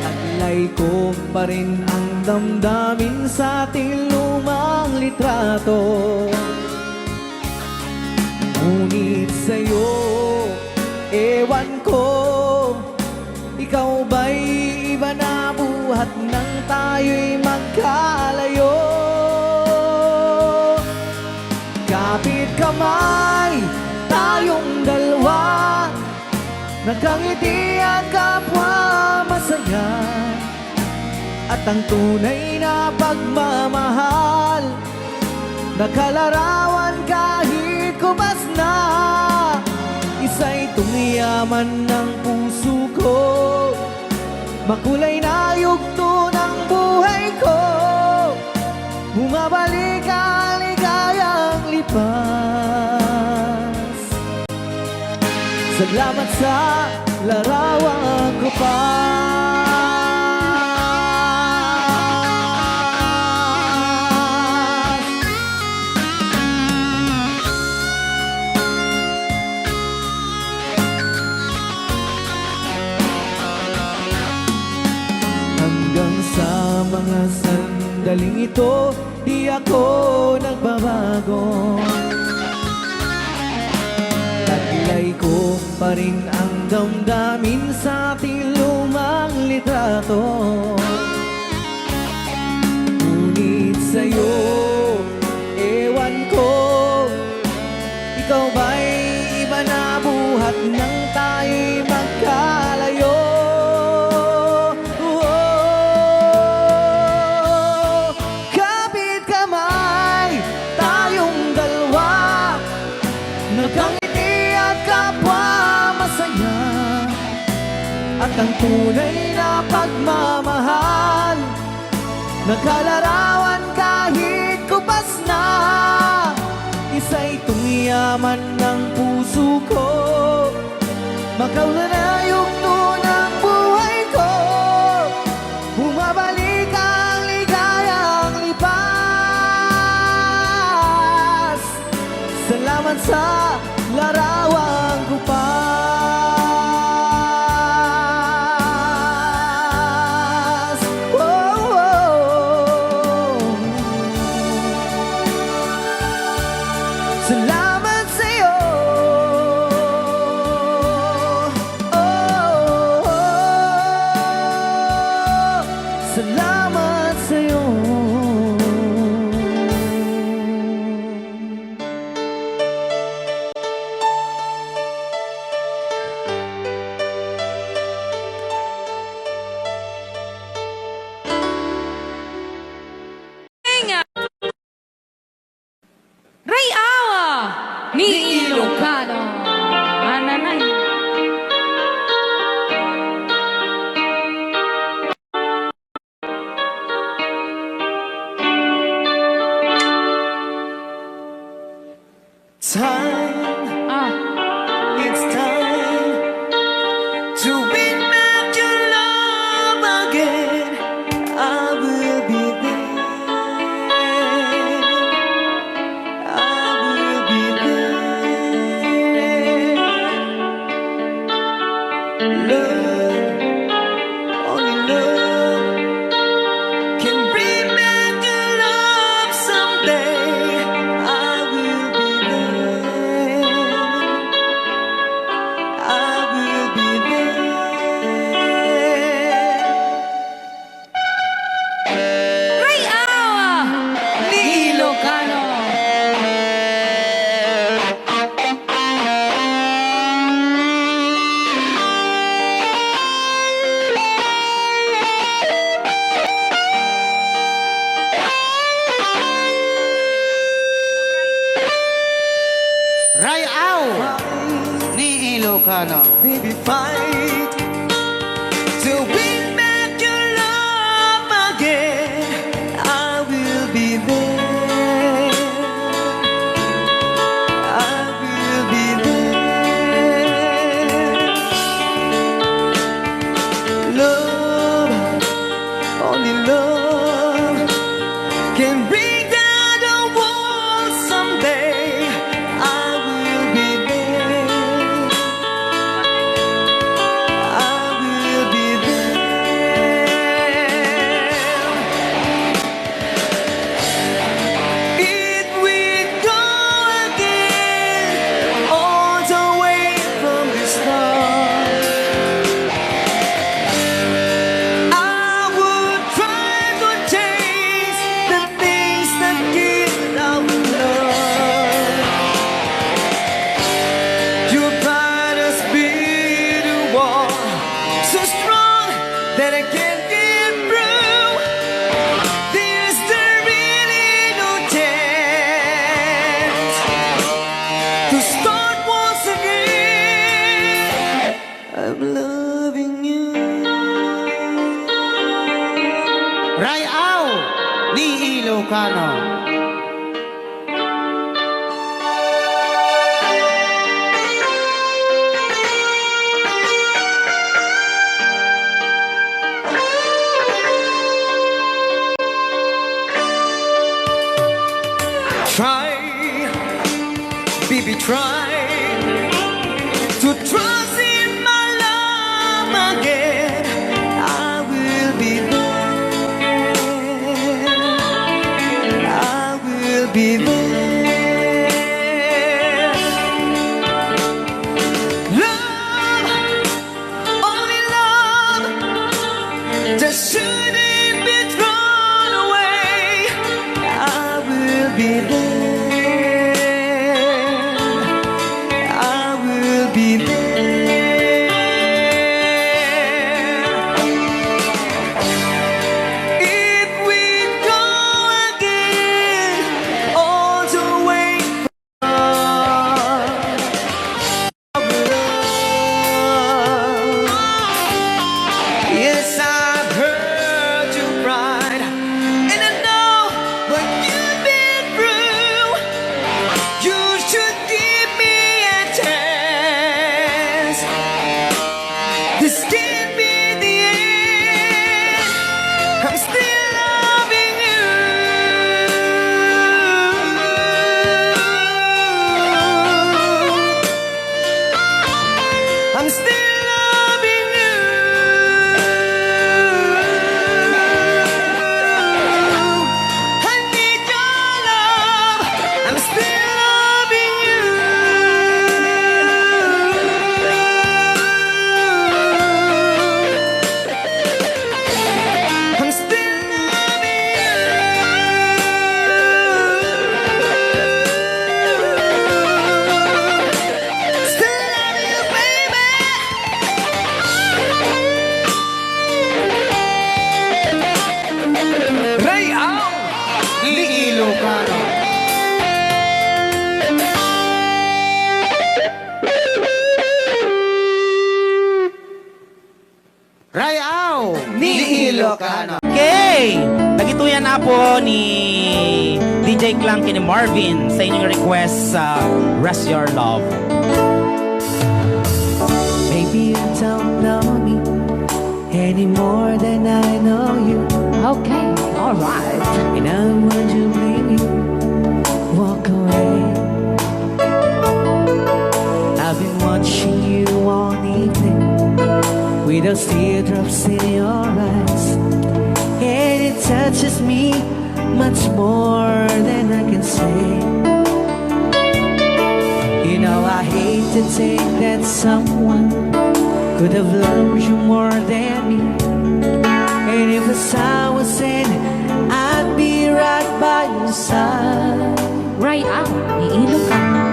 Taglay ko pa rin ang damdamin sa ating lumang litrato. Ngunit sa'yo, ewan ko, ikaw ba'y iba na buhat nang tayo'y magkalayo? Kapit kamay tayong dalwa, nakangiti at kapwa masaya. At ang tunay na pagmamahal, nakalarawan kahit kupas na. Isa itong yaman ng puso ko, makulay na yugto ng buhay ko. Bumabalik ang ligayang lipas. Salamat sa larawang kupas. Hanggang sa mga sandaling ito, di ako nagbabago. Taglay ko pa rin ang damdamin sa ating lumang litrato. Ngunit sa'yo, ewan ko, ikaw ba'y iba na buhat nang tayo'y magkalayo? Oh, kapit kamay tayong dalwa, nagkangiti at kapwa masaya. At ang tunay na pagmamahal, nakalarawan kahit kupas na. Isa itong yaman ng puso ko, makauna na yugto ng buhay ko. Bumabalik ang ligayang lipas. Salamat sa larawang kupas. Oh, oh. Salamat sa'yo. Oh, oh, oh. Salamat sa'yo. Ray Awa ni Ilocano. Ilocano. Baby, fight to win back your love again. I will be there. I will be there. Love, only love can bring down the walls someday. I will be there. I will be there. It will go again all the way from the start. I would try to chase the things that give our love. Your pride has been a wall so strong that I can't get through. There's there really no chance to start once again. I'm loving you. Ray-aw ni Ilocano. Try, baby, try to trust in my love again. I will be there. I will be there. Love, only love that shouldn't be thrown away. I will be there. I will be there. It will go again all the way. Yes, I've heard your pride, and I know what you've been through. You should give me a chance. This can't be the end. I'm still loving you. I'm still loving you. I need your love. I'm still loving you. I'm still loving you. Still love you, baby. Ray-aw ni Ilocano. Ray-aw ni Ilocano. Okay! Dagitoy a Apo ni D J Clang ken ni Marvin sa inyong request sa Rest Your Love. Maybe you don't know me any more than I know you. Okay, all right. And I want to bring you walk away. I've been watching you all evening with those teardrops in your eyes, and it touches me much more than I can say. You know I hate to think that someone could have loved you more than me. And if I was in, I'd be right by your side. Ray-aw ni Ilocano.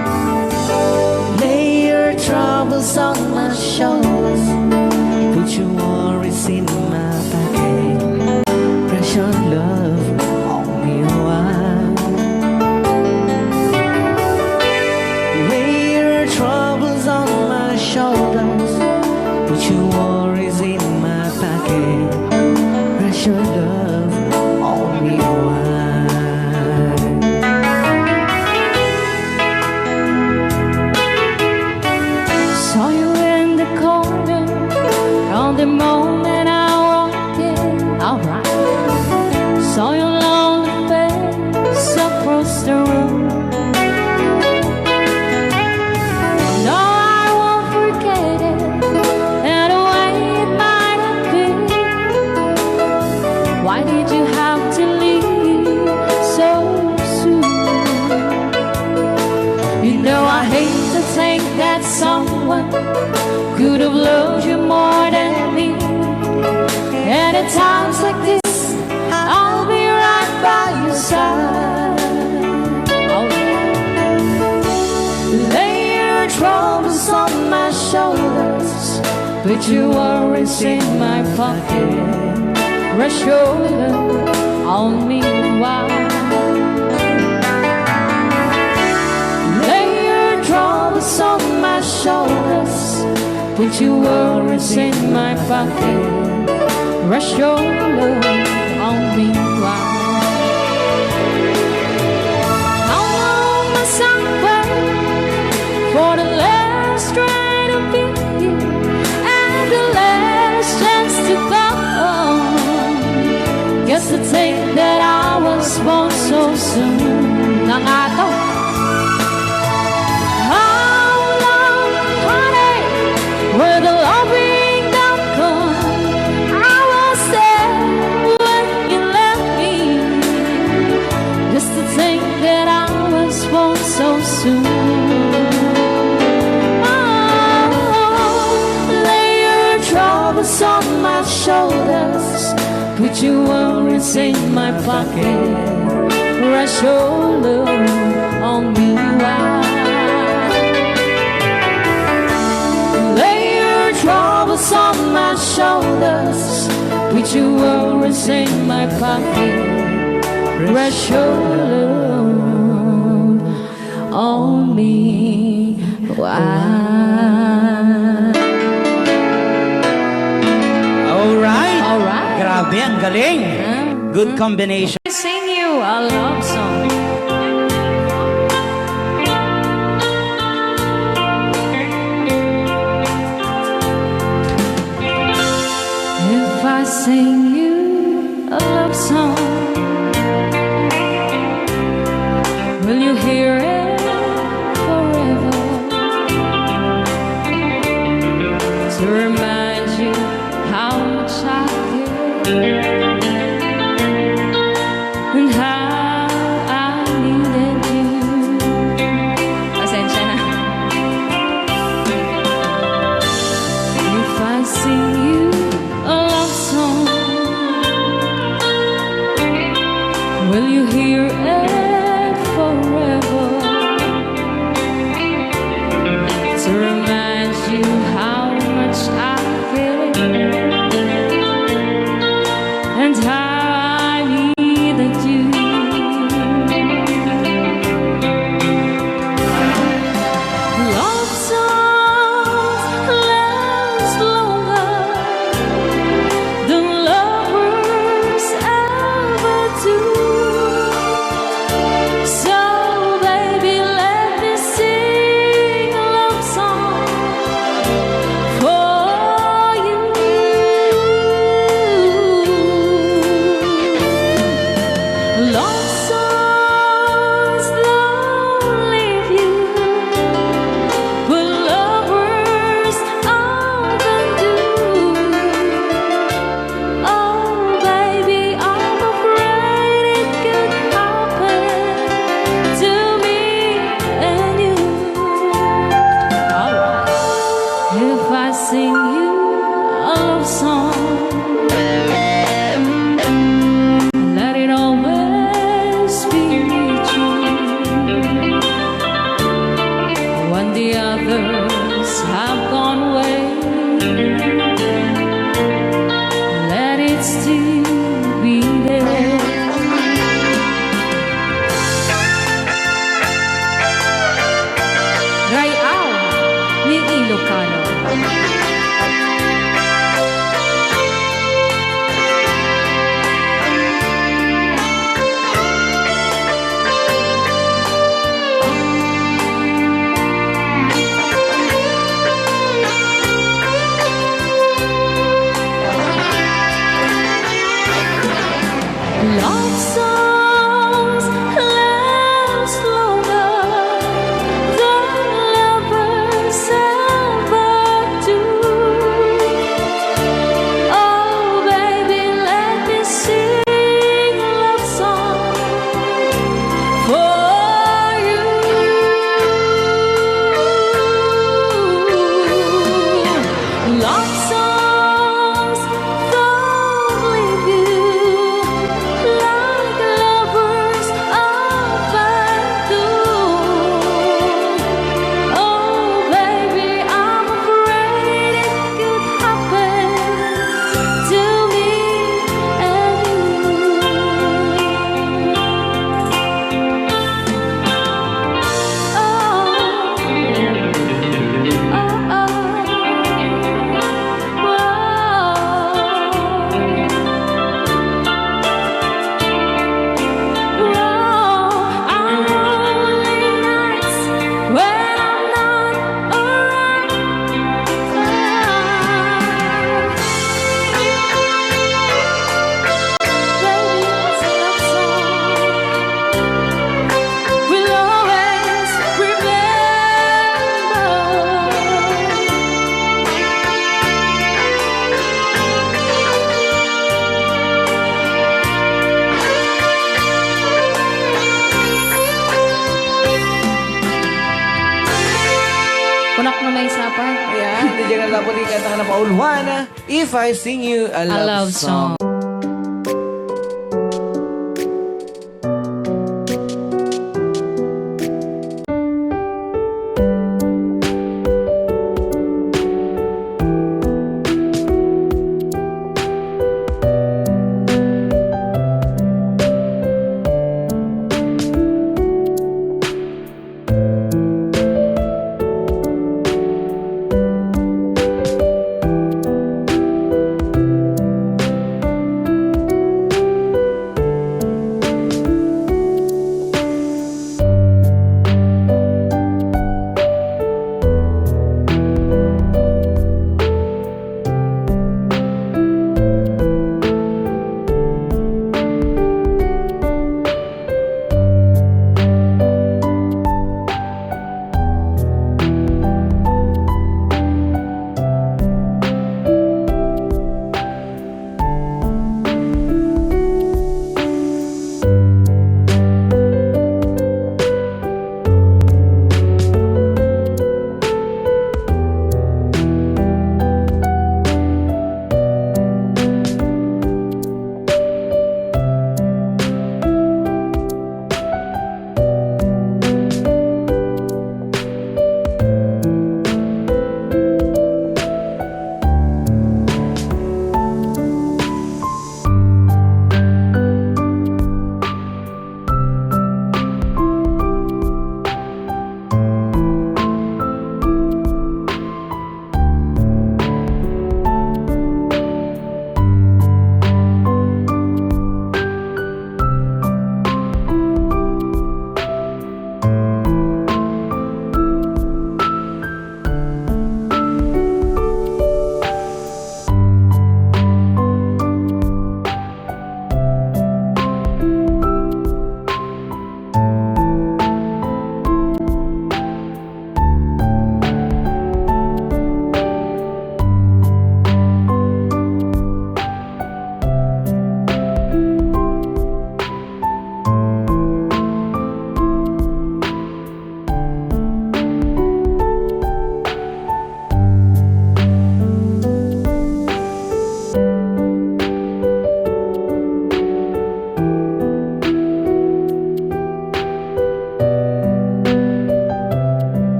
Lay your troubles on my shoulders. Put your worries in my pocket. Precious love, only one. Lay your troubles on my shoulders. Saw your lonely face across the room. No, I won't forget it, and the way it might have been. Why did you have to leave so soon? You know I hate to think that someone could have loved you more than me. And at times like this, I'll be right by your side. Lay your troubles on my shoulders, put your worries in my pocket. Rest your love on me, why? Lay your troubles on my shoulders, put your worries in my pocket. Rest your love on me, why? How long must I wait for the last rain to be here and the last chance to come? Guess to think that I was born so soon. Nangato. How long, honey, will the loving not come? I was there when you left me. Just to think that I was born so soon. Oh, lay your troubles on my shoulders. Put your worries in my pocket. Rest your love on me, why? Lay your troubles on my shoulders. Put your worries in my pocket. Rest your love on me, why? Alright. Alright. Grabe, ang galing. Ah. Good combination. Sing you a love song. If I sing you a love song, will you hear it forever? To remind you how much I care and how I needed you. Pasensya na. If I sing you a love song, will you hear it forever? To remind you how much I care and how I needed you. Love songs last longer than lovers ever do. So, baby, let me sing a love song Love songs last longer than lovers ever do. Oh, baby, let me sing a love song for you. Love songs don't leave you like lovers often do. Oh, baby, I'm afraid it could happen to me and you. Oh, oh, oh. We'll always remember. Kunak no may sapa. Ayan, di dyan na po di kanta nga napauluan. If I sing you a A love love song. Song.